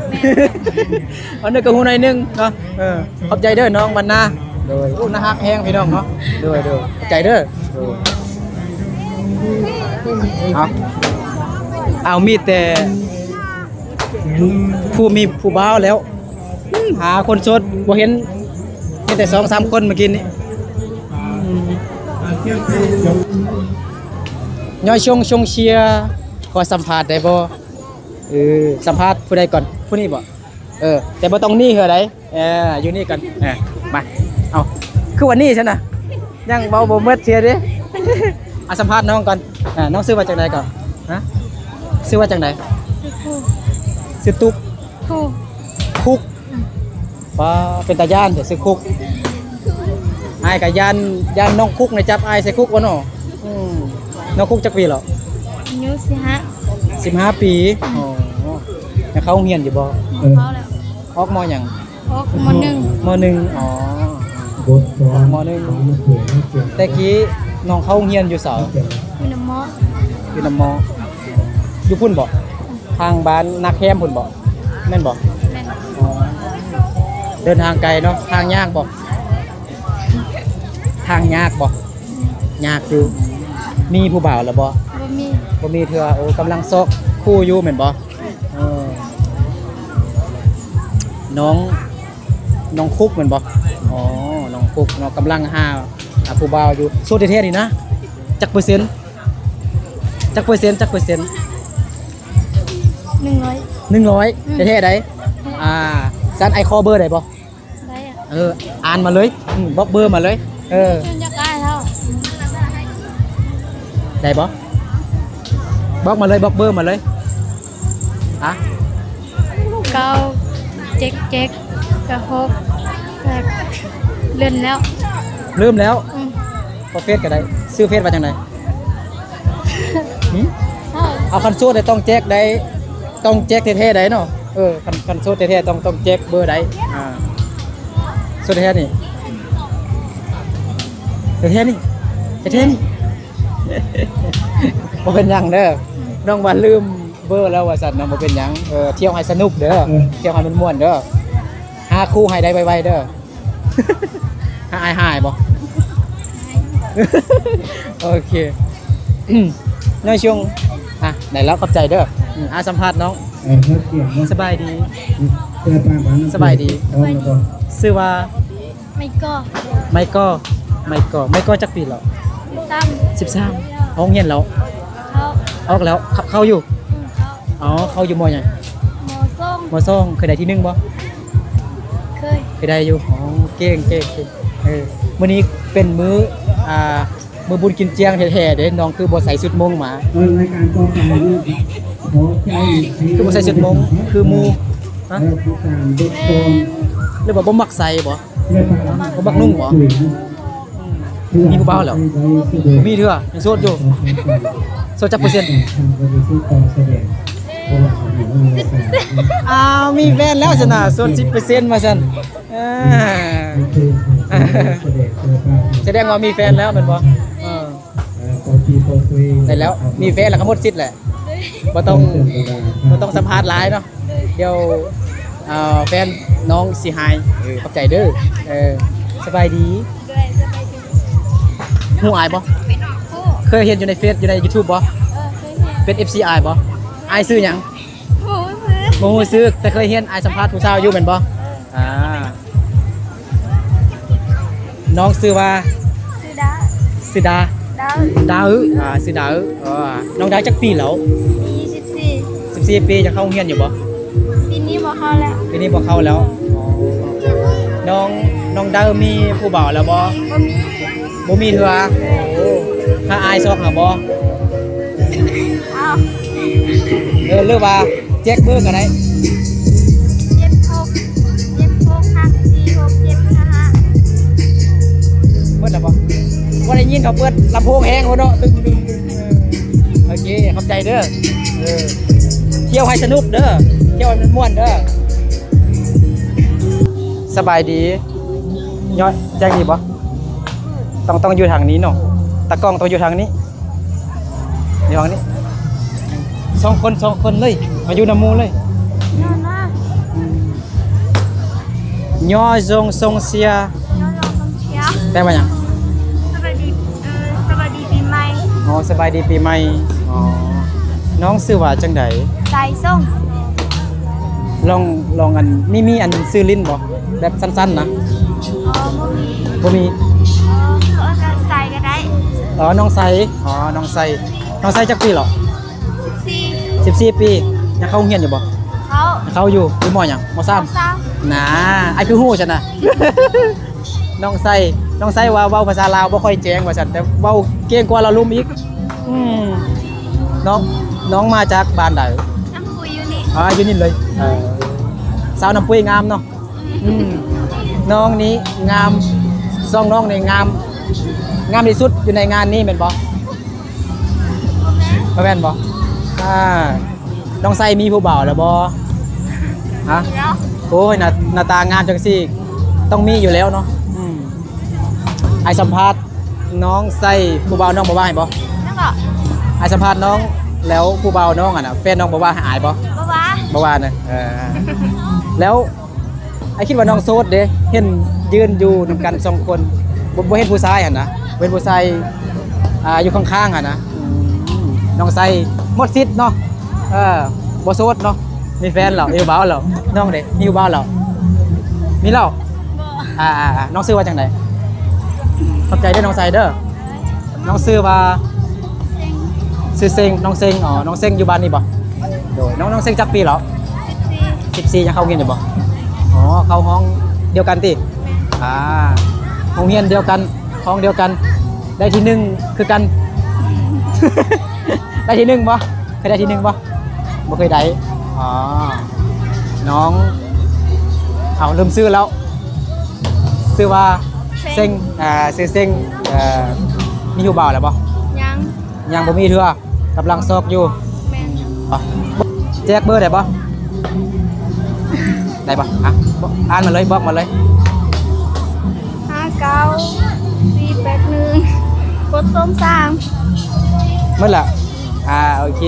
ອັນນີ້ກໍຮູ້ໜ້ອຍໜຶ່ງເນາະ ເອີ ຂອບໃຈເດີນ້ອງວັນນາ ໂດຍ ໂອ້ ໜ້າຮັກແຮງພີ່ນ້ອງເນາະ ໂດຍ ໂດຍ ຂອບໃຈເດີ ໂດຍ ເອົາ ເອົາ ມີແຕ່ຜູ້ມີຜູ້ບ່າວແລ້ວ ອືມ ຫາຄົນໂສດບໍ່ເຫັນ ມີແຕ່ສອງສາມຄົນເມື່ອກີ້ນີ້ ອືມ ຍ້ອຍຊົງ ຊົງເຊຍ ຂໍສຳພາດໄດ້ບໍ່? ເອີ ສຳພາດຜູ້ໃດກ່ອນ? ຜູ້ນີ້ບໍ່? ເອີ ແຕ່ບໍ່ຕ້ອງໜີເທື່ອໃດ ເອີ ຢູ່ນີ້ກ່ອນ ເອີ ມາ ເອົາ ຄືວ່າໜີຊັ້ນນະ ຍັງເວົ້າບໍ່ໝົດເທື່ອເດ້ ເອົາສຳພາດນ້ອງກ່ອນ ເອີ ນ້ອງຊື່ວ່າຈັ່ງໃດກ່ອນ? ຮະ? ຊື່ວ່າຈັ່ງໃດ? ຊື່ຄຸກ ຊື່ຕຸກ ຄຸກ ຄຸກ ອືມ ປ້າ ເປັນຕາຢ້ານແທ້ ຊື່ຄຸກ ອ້າຍກໍຢ້ານ ຢ້ານນ້ອງຄຸກນະຈັບອ້າຍໃສ່ຄຸກບໍ່ເນາະ? ອືມ ນ້ອງຄຸກຈັກປີແລ້ວ? ອາຍຸສິບຫ້າ ສິບຫ້າປີ ອືມ ອໍ ຍັງເຂົ້າໂຮງຮຽນຢູ່ບໍ່? ເຂົ້າແລ້ວ ອອກ ມໍ ຫຍັງ? ອອກ ມໍໜຶ່ງ ມໍໜຶ່ງ ອໍ ມ.ໜຶ່ງ ແຕ່ກີ້ນ້ອງເຂົ້າໂຮງຮຽນຢູ່ໃສ? ຢູ່ນຳເມາະ ຢູ່ນຳເມາະ ຢູ່ພຸ້ນບໍ່? ທາງບ້ານນາແຄມພຸ້ນບໍ່? ແມ່ນບໍ່? ແມ່ນ ອໍ ເດີນທາງໄກເນາະ ທາງຍາກບໍ່? ທາງຍາກບໍ່? ຍາກຢູ່ ມີຜູ້ບ່າວແລ້ວບໍ່? ບໍ່ມີ ບໍ່ມີເທື່ອ ໂອ້ ກຳລັງຊອກຄູ່ຢູ່ແມ່ນບໍ່? ເອີ ນ້ອງ ນ້ອງຄຸກແມ່ນບໍ່? ອໍ ນ້ອງຄຸກເນາະ ກຳລັງຫາ ຫາຜູ້ບ່າວຢູ່ ໂສດແທ້ໆນີ້ນະ ຈັກເປີເຊັນ? ຈັກເປີເຊັນ ຈັກເປີເຊັນ? ໜຶ່ງຮ້ອຍ ໜຶ່ງຮ້ອຍ ອືມ ແທ້ໆໃດ໋ ອືມ ອ່າ ຊັ້ນອ້າຍຂໍເບີໄດ້ບໍ່? ໄດ້ອະ ເອີ ອ່ານມາເລີຍ ອືມ ບອກເບີມາເລີຍ ເອີ ຢາກໄດ້ເທົ່າ ໄດ້ບໍ່? ບອກມາເລີຍ ບອກເບີມາເລີຍ ຮະ? ເກົ້າ ເຈັດເຈັດ ເກົ້າຫົກ ເລື່ອນແລ້ວ ລືມແລ້ວ ອືມ ຂໍເຟສກໍໄດ້ ຊື່ເຟສວ່າຈັ່ງໃດ? ຫື? ເອົາ ຄັນໂສດໄດ້ຕ້ອງແຈກໄດ້ ຕ້ອງແຈກແທ້ໆໄດ້ເນາະ ເອີ ຄັນ ຄັນໂສດແທ້ໆຕ້ອງ ຕ້ອງແຈກເບີໄດ້ ອ່າ ໂສດແທ້ນີ້ ແທ້ໆນີ້ ແທ້ໆນີ້ ບໍ່ເປັນຫຍັງເດີ ນ້ອງວ່າລືມເບີແລ້ວວ່າຊັ້ນນະ ບໍ່ເປັນຫຍັງ ເອີ ທ່ຽວໃຫ້ສະໜຸກເດີ ທ່ຽວໃຫ້ມ່ວນໆເດີ ຫາຄູ່ໃຫ້ໄດ້ໄວໆເດີ. ຫາອ້າຍຫາຍບໍ່? ໂອເຄ ນ້ອຍຊົງ ອ່ະ ໄດ້ແລ້ວ ຂອບໃຈເດີ ອືມ ອ່ະ ສຳພາດນ້ອງ ສະບາຍດີ ສະບາຍດີ ຊື່ວ່າ? ໄມກໍ ໄມກໍ ໄມກໍ ໄມກໍຈັກປີແລ້ວ? ສິບສາມ ສິບສາມ ອອກໂຮງຮຽນແລ້ວ? ເຂົ້າ ອອກແລ້ວ ເຂົ້າ ເຂົ້າຢູ່? ອືມ ເຂົ້າ ອໍ ເຂົ້າຢູ່ ມໍ ຫຍັງ? ມໍສອງ ມໍສອງ ເຄີຍໄດ້ທີໜຶ່ງບໍ່? ເຄີຍ ເຄີຍໄດ້ຢູ່ ອໍ ເກັ່ງ ເກັ່ງ ເກັ່ງ ເອີ ມື້ນີ້ເປັນມື້ ອ່າ ມື້ບຸນກິນຈຽງແທ້ໆເດ້ ນ້ອງຄືບໍ່ໃສ່ຊຸດມົ້ງມາ? ເອີ ລາຍການຕໍ່ໄປນີ້ ຂໍໃຫ້ ຄືບໍ່ໃສ່ຊຸດມົ້ງຄືໝູ່? ຮະ? ເອີ ຜູ້ຕາມເດັກກ່ອນ ຫຼືວ່າບໍ່ມັກໃສ່ບໍ່? ບໍ່ມັກນຸ່ງບໍ່? ອືມ ມີຜູ້ບ່າວແລ້ວ? ບໍ່ມີເທື່ອ ຍັງໂສດຢູ່ ໂສດຈັກເປີເຊັນ? ສິບເປີເຊັນ ອ້າວ ມີແຟນແລ້ວຊັ້ນນະ ໂສດສິບເປີເຊັນວ່າຊັ້ນ. ອ່າ ສະແດງວ່າມີແຟນແລ້ວແມ່ນບໍ່? ເອີ ໄດ້ແລ້ວ ມີແຟນແລ້ວກໍໝົດສິດແຫຼະ ບໍ່ຕ້ອງ ບໍ່ຕ້ອງສຳພາດຫຼາຍເນາະ ດຽວ ເອີ ແຟນນ້ອງຊິຫາຍ. ເອີ ຂອບໃຈເດີ. ເອີ ສະບາຍດີ. ໂດຍ ສະບາຍດີ. ຮູ້ອ້າຍບໍ່? ເຄີຍເຫັນຢູ່ໃນເຟສ ຢູ່ໃນຢູທູບບໍ່? ເອີ ເຄີຍເຫັນ. ເປັນເອັຟຊີອ້າຍບໍ່? ອ້າຍຊື່ຫຍັງ? ບໍ່ຮູ້ຊື່ ບໍ່ຮູ້ຊື່ ແຕ່ເຄີຍເຫັນອ້າຍສຳພາດຜູ້ສາວຢູ່ແມ່ນບໍ່? ເອີ ອ່າ ນ້ອງຊື່ວ່າ? ຊື່ດາ. ຊື່ດາ. ດາວ. ດາວ. ອ່າ ຊື່ດາວ. ອໍ ນ້ອງດາວຈັກປີແລ້ວ? ປີສິບສີ່. ສິບສີ່ປີ ຍັງເຂົ້າໂຮງຮຽນຢູ່ບໍ່? ປີນີ້ບໍ່ເຂົ້າແລ້ວ. ປີນີ້ບໍ່ເຂົ້າແລ້ວ. ອໍ ນ້ອງ ນ້ອງດາວມີຜູ້ບ່າວແລ້ວບໍ່? ບໍ່ມີ. ບໍ່ມີເທື່ອ. ໂອ້ ຫາອ້າຍຊອກຫາບໍ່? ເອົາ ເອີ ຫຼືວ່າແຈກເບີກໍໄດ້. ເຈັດຫົກ ເຈັດຫົກ ຫ້າສີ່ຫົກເຈັດຫ້າຫ້າ. ໝົດແລ້ວບໍ່? ບໍ່ໄດ້ຍິນ ເຂົາເປີດລຳໂພງແຮງໂພດເນາະ. ຕຶງໆ ເອີ ໂອເຄ ຂອບໃຈເດີ. ເອີ ທ່ຽວໃຫ້ສະໜຸກເດີ ທ່ຽວໃຫ້ມັນມ່ວນເດີ. ສະບາຍດີ. ຍ້ອນ ແຈ້ງດີບໍ່? ຕ້ອງ ຕ້ອງຢູ່ທາງນີ້ເນາະ ຕາກ້ອງຕ້ອງຢູ່ທາງນີ້ ຢູ່ທາງນີ້ ສອງຄົນ ສອງຄົນເລີຍ ມາຢູ່ນຳໝູ່ເລີຍ. ຍໍຊົງຊົງເຊຍ ຍໍຊົງຊົງເຊຍ ແປວ່າຫຍັງ? ສະບາຍດີ ເອີ ສະບາຍດີປີໃໝ່. ອໍ ສະບາຍດີປີໃໝ່. ອໍ ນ້ອງຊື່ວ່າຈັ່ງໃດ? ສາຍຊົງ. ລອງ ລອງອັນ ມີ ມີອັນຊື່ຫຼິ້ນບໍ່? ແບບສັ້ນໆນະ. ອໍ ບໍ່ມີ ບໍ່ມີ. ເອີ ເອີ້ນວ່າໄຊກໍໄດ້. ອໍ ນ້ອງໄຊ. ອໍ ນ້ອງໄຊ ນ້ອງໄຊຈັກປີແລ້ວ? ສິບສີ່ ສິບສີ່ປີ. ຍັງເຂົ້າໂຮງຮຽນຢູ່ບໍ່? ເຂົ້າ ເຂົ້າຢູ່. ຢູ່ ມໍ ຫຍັງ? ມໍສາມ ມໍສາມ. ນາ ອ້າຍຄືຮູ້ຊັ້ນນະ. ນ້ອງໄຊ ນ້ອງໄຊວ່າເວົ້າພາສາລາວບໍ່ຄ່ອຍແຈ້ງວ່າຊັ້ນ ແຕ່ເວົ້າເກັ່ງກວ່າລາວລຸ່ມອີກ. ອືມ ນ້ອງ ນ້ອງມາຈາກບ້ານໃດ? ນ້ຳປຸຍຢູ່ນີ້. ອ່າ ຢູ່ນີ້ເລີຍ. ເອີ ສາວນ້ຳປຸຍງາມເນາະ. ອືມ ນ້ອງນີ້ງາມ ຊ່ອງນ້ອງນີ້ງາມ ງາມທີ່ສຸດຢູ່ໃນງານນີ້ແມ່ນບໍ່? ບໍ່ແມ່ນ ບໍ່ແມ່ນບໍ່? ອ່າ ນ້ອງໄຊມີຜູ້ບ່າວແລ້ວບໍ່? ຮະ? ມີແລ້ວ. ໂອ້ຍ ໜ້າ ໜ້າຕາງາມຈັ່ງຊີ້ ຕ້ອງມີຢູ່ແລ້ວເນາະ. ອືມ ອ້າຍສຳພາດນ້ອງໄຊ ຜູ້ບ່າວນ້ອງບໍ່ວ່າໃຫ້ບໍ່? ຍັງກໍ ອ້າຍສຳພາດນ້ອງ ແລ້ວຜູ້ບ່າວນ້ອງຫັ້ນນະ ແຟນນ້ອງບໍ່ວ່າໃຫ້ອ້າຍບໍ່? ບໍ່ວ່າ ບໍ່ວ່ານະ. ເອີ ແລ້ວ ອ້າຍຄິດວ່ານ້ອງໂສດເດ້ ເຫັນຢືນຢູ່ນຳກັນສອງຄົນ ບໍ່ ບໍ່ເຫັນຜູ້ຊາຍຫັ້ນນະ ບໍ່ເຫັນຜູ້ຊາຍ ອ່າ ຢູ່ຂ້າງໆຫັ້ນນະ. ອືມ ນ້ອງໄຊໝົດສິດເນາະ. ເອີ ບໍ່ໂສດເນາະ ມີແຟນແລ້ວ ມີຜູ້ບ່າວແລ້ວ. ນ້ອງເດ້ ມີຜູ້ບ່າວແລ້ວ? ມີແລ້ວ. ບໍ່ ອ່າໆໆ ນ້ອງຊື່ວ່າຈັ່ງໃດ? ຂອບໃຈເດີນ້ອງໄຊເດີ. ນ້ອງຊື່ວ່າ? ເຊັງ. ຊື່ເຊັງ ນ້ອງເຊັງ. ອໍ ນ້ອງເຊັງຢູ່ບ້ານນີ້ບໍ່? ໂດຍ ນ້ອງ ນ້ອງເຊັງຈັກປີແລ້ວ? ສິບສີ່ ສິບສີ່ ຍັງເຂົ້າໂຮງຮຽນຢູ່ບໍ່? ອໍ ເຂົ້າຫ້ອງດຽວກັນຕິ? ແມ່ນ. ອ່າ ໂຮງຮຽນດຽວກັນ ຫ້ອງດຽວກັນ ໄດ້ທີໜຶ່ງຄືກັນ. ໄດ້ທີໜຶ່ງບໍ່? ເຄີຍໄດ້ທີໜຶ່ງບໍ່? ບໍ່ເຄີຍໄດ້. ອໍ ນ້ອງ ເອົາ ລືມຊື່ແລ້ວ ຊື່ວ່າ? ເຊັງ. ເຊັງ. ອ່າ ຊື່ເຊັງ. ເອີ ມີຜູ້ບ່າວແລ້ວບໍ່? ຍັງ ຍັງບໍ່ມີເທື່ອ ກຳລັງຊອກຢູ່. ແມ່ນ. ແຈກເບີໄດ້ບໍ່? ໄດ້ບໍ່? ອ່າ ອ່ານມາເລີຍ ບອກມາເລີຍ. ຫ້າເກົ້າ ສີ່ແປດໜຶ່ງ ກົດສອງສາມ. ໝົດລະ. ອ່າ ໂອເຄ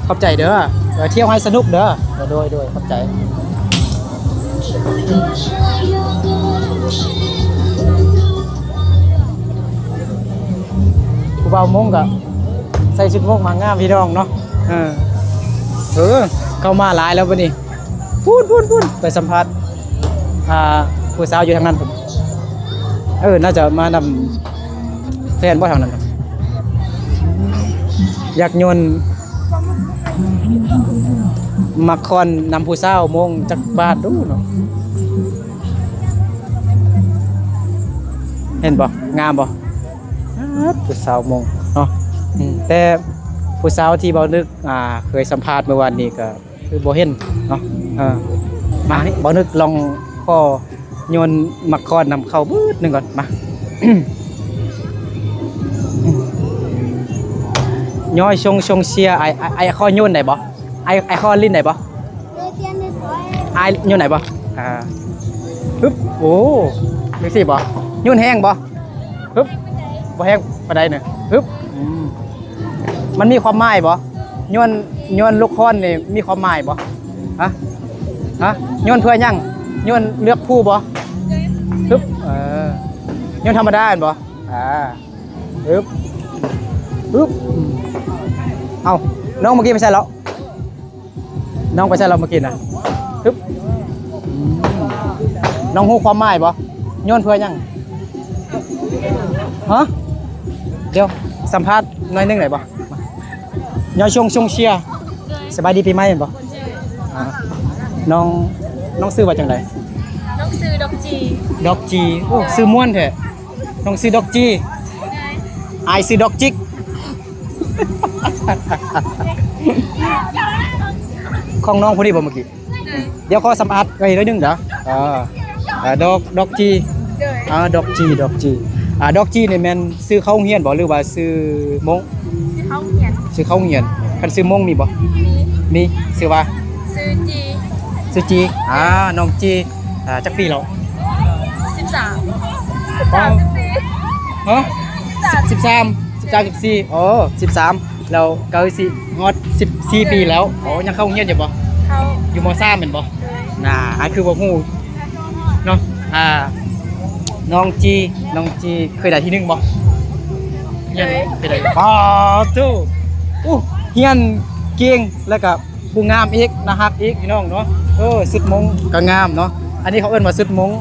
ຂອບໃຈເດີ. ເອີ ທ່ຽວໃຫ້ສະໜຸກເດີ. ໂດຍ ໂດຍ ຂອບໃຈ. ຜູ້ບ່າວມົ້ງກະໃສ່ຊຸດມົ້ງມາງາມພີ່ນ້ອງເນາະ. ເອີ ເອີ ເຂົ້າມາຫຼາຍແລ້ວບັດນີ້. ພຸ້ນໆໆ ໄປສຳພາດ ອ່າ ຜູ້ສາວຢູ່ທາງນັ້ນພຸ້ນ. ເອີ ໜ້າຈະມານຳແຟນບໍ່ທາງນັ້ນ. ຢາກຍົນໝາກຄອນນຳຜູ້ສາວມົ້ງຈັກບາດດູເນາະ. ເຫັນບໍ່? ງາມບໍ່? ອາດ ຜູ້ສາວມົ້ງເນາະ. ອືມ ແຕ່ຜູ້ສາວທີ່ເບົານຶກ ອ່າ ເຄີຍສຳພາດມື້ວານນີ້ກໍຄືບໍ່ເຫັນເນາະ. ເອີ ມານີ້ ເບົານຶກລອງຂໍໂຍນໝາກຄອນນຳເຂົາບຶດໜຶ່ງກ່ອນ. ມາ ຍ້ອຍຊົງ ຊົງເຊຍ. ອ້າຍ ອ້າຍ ອ້າຍຂໍໂຍນໄດ້ບໍ່? ອ້າຍ ອ້າຍຂໍຫຼິ້ນໄດ້ບໍ່? ໂດຍ ປ່ຽນເລັກນ້ອຍ. ອ້າຍໂຍນໄດ້ບໍ່? ອ່າ ຮຶບ ໂອ້ ຈັ່ງຊີ້ບໍ່? ໂຍນແຮງບໍ່? ຮຶບ ບໍ່ແຮງປານໃດນະ. ຮຶບ ອືມ ມັນມີຄວາມໝາຍບໍ່? ໂຍນ ໂຍນລູກຄອນນີ້ມີຄວາມໝາຍບໍ່? ຮະ ຮະ ໂຍນເພື່ອຫຍັງ? ໂຍນເລືອກຜູ້ບໍ່? ຮຶບ ເອີ ໂຍນທຳມະດາແມ່ນບໍ່? ອ່າ ຮຶບ ຮຶບ ເອົ້າ ນ້ອງເມື່ອກີ້ໄປໃສແລ້ວ? ນ້ອງໄປໃສແລ້ວເມື່ອກີ້ນະ? ຮຶບ ອືມ ນ້ອງຮູ້ຄວາມໝາຍບໍ່? ໂຍນເພື່ອຫຍັງ? ຮະ ດຽວສຳພາດໜ້ອຍໜຶ່ງໄດ້ບໍ່? ຍອດຊົງ ຊົງເຊຍ. ສະບາຍດີປີໃໝ່ແມ່ນບໍ່? ອ່າ ນ້ອງ ນ້ອງຊື່ວ່າຈັ່ງໃດ? ນ້ອງຊື່ດອກຈີ. ດອກຈີ ໂອ້ ຊື່ມ່ວນແທ້. ນ້ອງຊື່ດອກຈີ ໂດຍ ອ້າຍຊື່ດອກຈິກ. ຂອງນ້ອງຜູ້ນີ້ບໍ່ເມື່ອກີ້? ໂດຍ ດຽວຂໍສຳພາດໄວ້ໜ້ອຍໜຶ່ງເດີ. ເອີ ເອີ ດອກ ດອກຈີ ໂດຍ ອ່າ ດອກຈີ ດອກຈີ ອ່າ ດອກຈີນີ້ແມ່ນຊື່ເຂົ້າໂຮງຮຽນບໍ່ ຫຼືວ່າຊື່ມົ້ງ? ຊື່ເຂົ້າໂຮງຮຽນ. ຊື່ເຂົ້າໂຮງຮຽນ. ຄັນຊື່ມົ້ງມີບໍ່? ມີ ມີ. ຊື່ວ່າ? ຊື່ຈີ. ຊື່ຈີ ອ່າ ນ້ອງຈີ ອ່າ ຈັກປີແລ້ວ? ສິບສາມ. ສິບສາມ ສິບສີ່ ຮະ? ສິບສາມ ສິບສາມ ສິບສີ່ ອໍ ສິບສາມ ແລ້ວໃກ້ຊິຮອດສິບສີ່ປີແລ້ວ. ໂອ້ ຍັງເຂົ້າໂຮງຮຽນຢູ່ບໍ່? ເຂົ້າ. ຢູ່ ມໍສາມ ແມ່ນບໍ່? ໂດຍ ນ່າ ອ້າຍຄືບໍ່ຮູ້ເນາະ. ອ່າ ນ້ອງຈີ ນ້ອງຈີເຄີຍໄດ້ທີໜຶ່ງບໍ່? ຮຽນ ເຄີຍ ເຄີຍໄດ້. ປາໂທ້ ໂອ້ ຮຽນເກັ່ງ ແລ້ວກະ ຜູ້ງາມອີກ ໜ້າຮັກອີກ ພີ່ນ້ອງເນາະ. ເອີ ຊຸດມົ້ງກໍງາມເນາະ. ອັນນີ້ເຂົາເອີ້ນວ່າຊຸດມົ້ງ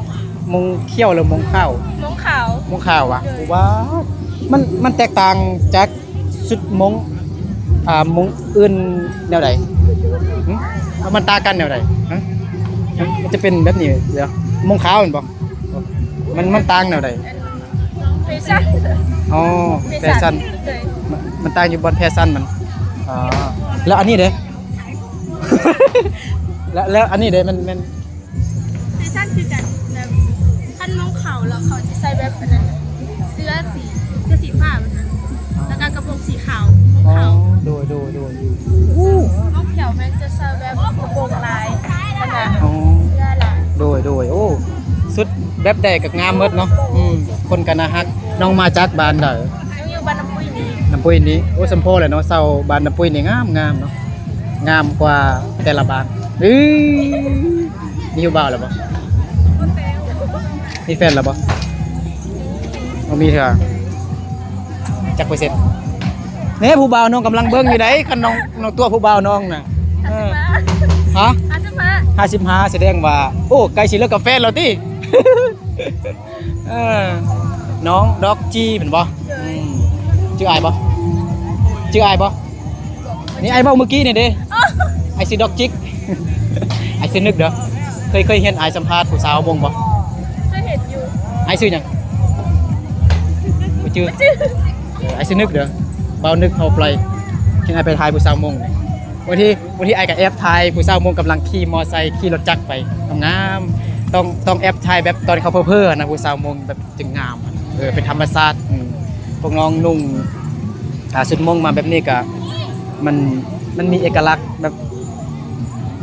ມົ້ງຂຽວ ຫຼືມົ້ງຂາວ? ມົ້ງຂາວ. ມົ້ງຂາວຫວາ? ໂດຍ ວ້າ ມັນ ມັນແຕກຕ່າງຈາກຊຸດມົ້ງ ອ່າ ມົ້ງອື່ນແນວໃດ? ຫຶ? ມັນຕ່າງກັນແນວໃດ? ຮະ? ມັນຈະເປັນແບບນີ້ ດຽວ ມົ້ງຂາວແມ່ນບໍ່? ມັນ ມັນຕ່າງແນວໃດ? ແຟຊັນ. ອໍ ແຟຊັນ ແຟຊັນ. ໂດຍ ມັນ ມັນຕ່າງຢູ່ບ່ອນແຟຊັນມັນ. ອໍ ແລ້ວອັນນີ້ເດ? ແລ້ວ ແລ້ວອັນນີ້ເດ? ມັນ ມັນ ແຟຊັນຄືກັນ ແບບຄັນມົ້ງຂາວແລ້ວເຂົາຈະໃສ່ແບບອັນນັ້ນ ເສື້ອສີ ເສື້ອສີຟ້າແບບນັ້ນ ແລ້ວກໍກະໂປງສີຂາວ ມົ້ງຂາວ. ອໍ ໂດຍ ໂດຍ ໂດຍ. ໂອ້ ມົ້ງຂຽວແມ່ນຈະໃສ່ແບບກະໂປງລາຍ ແລ້ວກໍ ອໍ ເສື້ອລາຍ. ໂດຍ ໂດຍ. ໂອ້ ຊຸດແບບໃດກໍງາມໝົດເນາະ. ອືມ ຄົນກໍໜ້າຮັກ. ນ້ອງມາຈາກບ້ານໃດ? ນ້ອງຢູ່ບ້ານນ້ຳປຸ້ຍນີ້. ນ້ຳປຸ້ຍນີ້. ໂອ້ ສ່ຳພໍ້ແຫຼະເນາະ ຊາວບ້ານນ້ຳປຸ້ຍນີ້ງາມໆເນາະ ງາມກວ່າແຕ່ລະບ້ານ. ເອີ ມີຜູ້ບ່າວແລ້ວບໍ່? ມີແຟນແລ້ວບໍ່? ບໍ່ມີເທື່ອ. ຈັກເປີເຊັນ? ແນ່ ຜູ້ບ່າວນ້ອງກຳລັງເບິ່ງຢູ່ໃດ໋ ຄັນນ້ອງ ນ້ອງຕົວະຜູ້ບ່າວນ້ອງນະ. ເອີ ຮະ? ຫ້າສິບຫ້າ ຫ້າສິບຫ້າ ສະແດງວ່າ ໂອ້ ໃກ້ຊິເລີກກັບແຟນແລ້ວຕິ? ເອີ ນ້ອງດອກຈີແມ່ນບໍ່? ໂດຍ ອືມ ຈື່ອ້າຍບໍ່? ຈື່ອ້າຍບໍ່? ນີ້ອ້າຍເວົ້າມື້ກີ້ນີ້ເດ້ ອ້າຍຊື່ດອກຈິກ ອ້າຍຊື່ນຶກເດີ. ເຄີຍ ເຄີຍເຫັນອ້າຍສຳພາດຜູ້ສາວມົ້ງບໍ່? ເຄີຍເຫັນຢູ່. ອ້າຍຊື່ຫຍັງ? ບໍ່ຈື່. ບໍ່ຈື່. ເອີ ອ້າຍຊື່ນຶກເດີ ບ່າວນຶກເຮົາໄປ ເຫັນອ້າຍໄປຖ່າຍຜູ້ສາວມົ້ງ. ບາງທີ ບາງທີອ້າຍກໍແອບຖ່າຍຜູ້ສາວມົ້ງກຳລັງຂີ່ມໍໄຊ ຂີ່ລົດຈັກໄປ ງາມໆ. ຕ້ອງ ຕ້ອງແອບຖ່າຍແບບຕອນເຂົາເພີ້ໆນະ ຜູ້ສາວມົ້ງແບບ ຈຶ່ງງາມ. ເອີ ເປັນທຳມະຊາດ. ອືມ ພວກນ້ອງນຸ່ງ ອ່າ ຊຸດມົ້ງມາແບບນີ້ກະ ມັນ ມັນມີເອກະລັກແບບ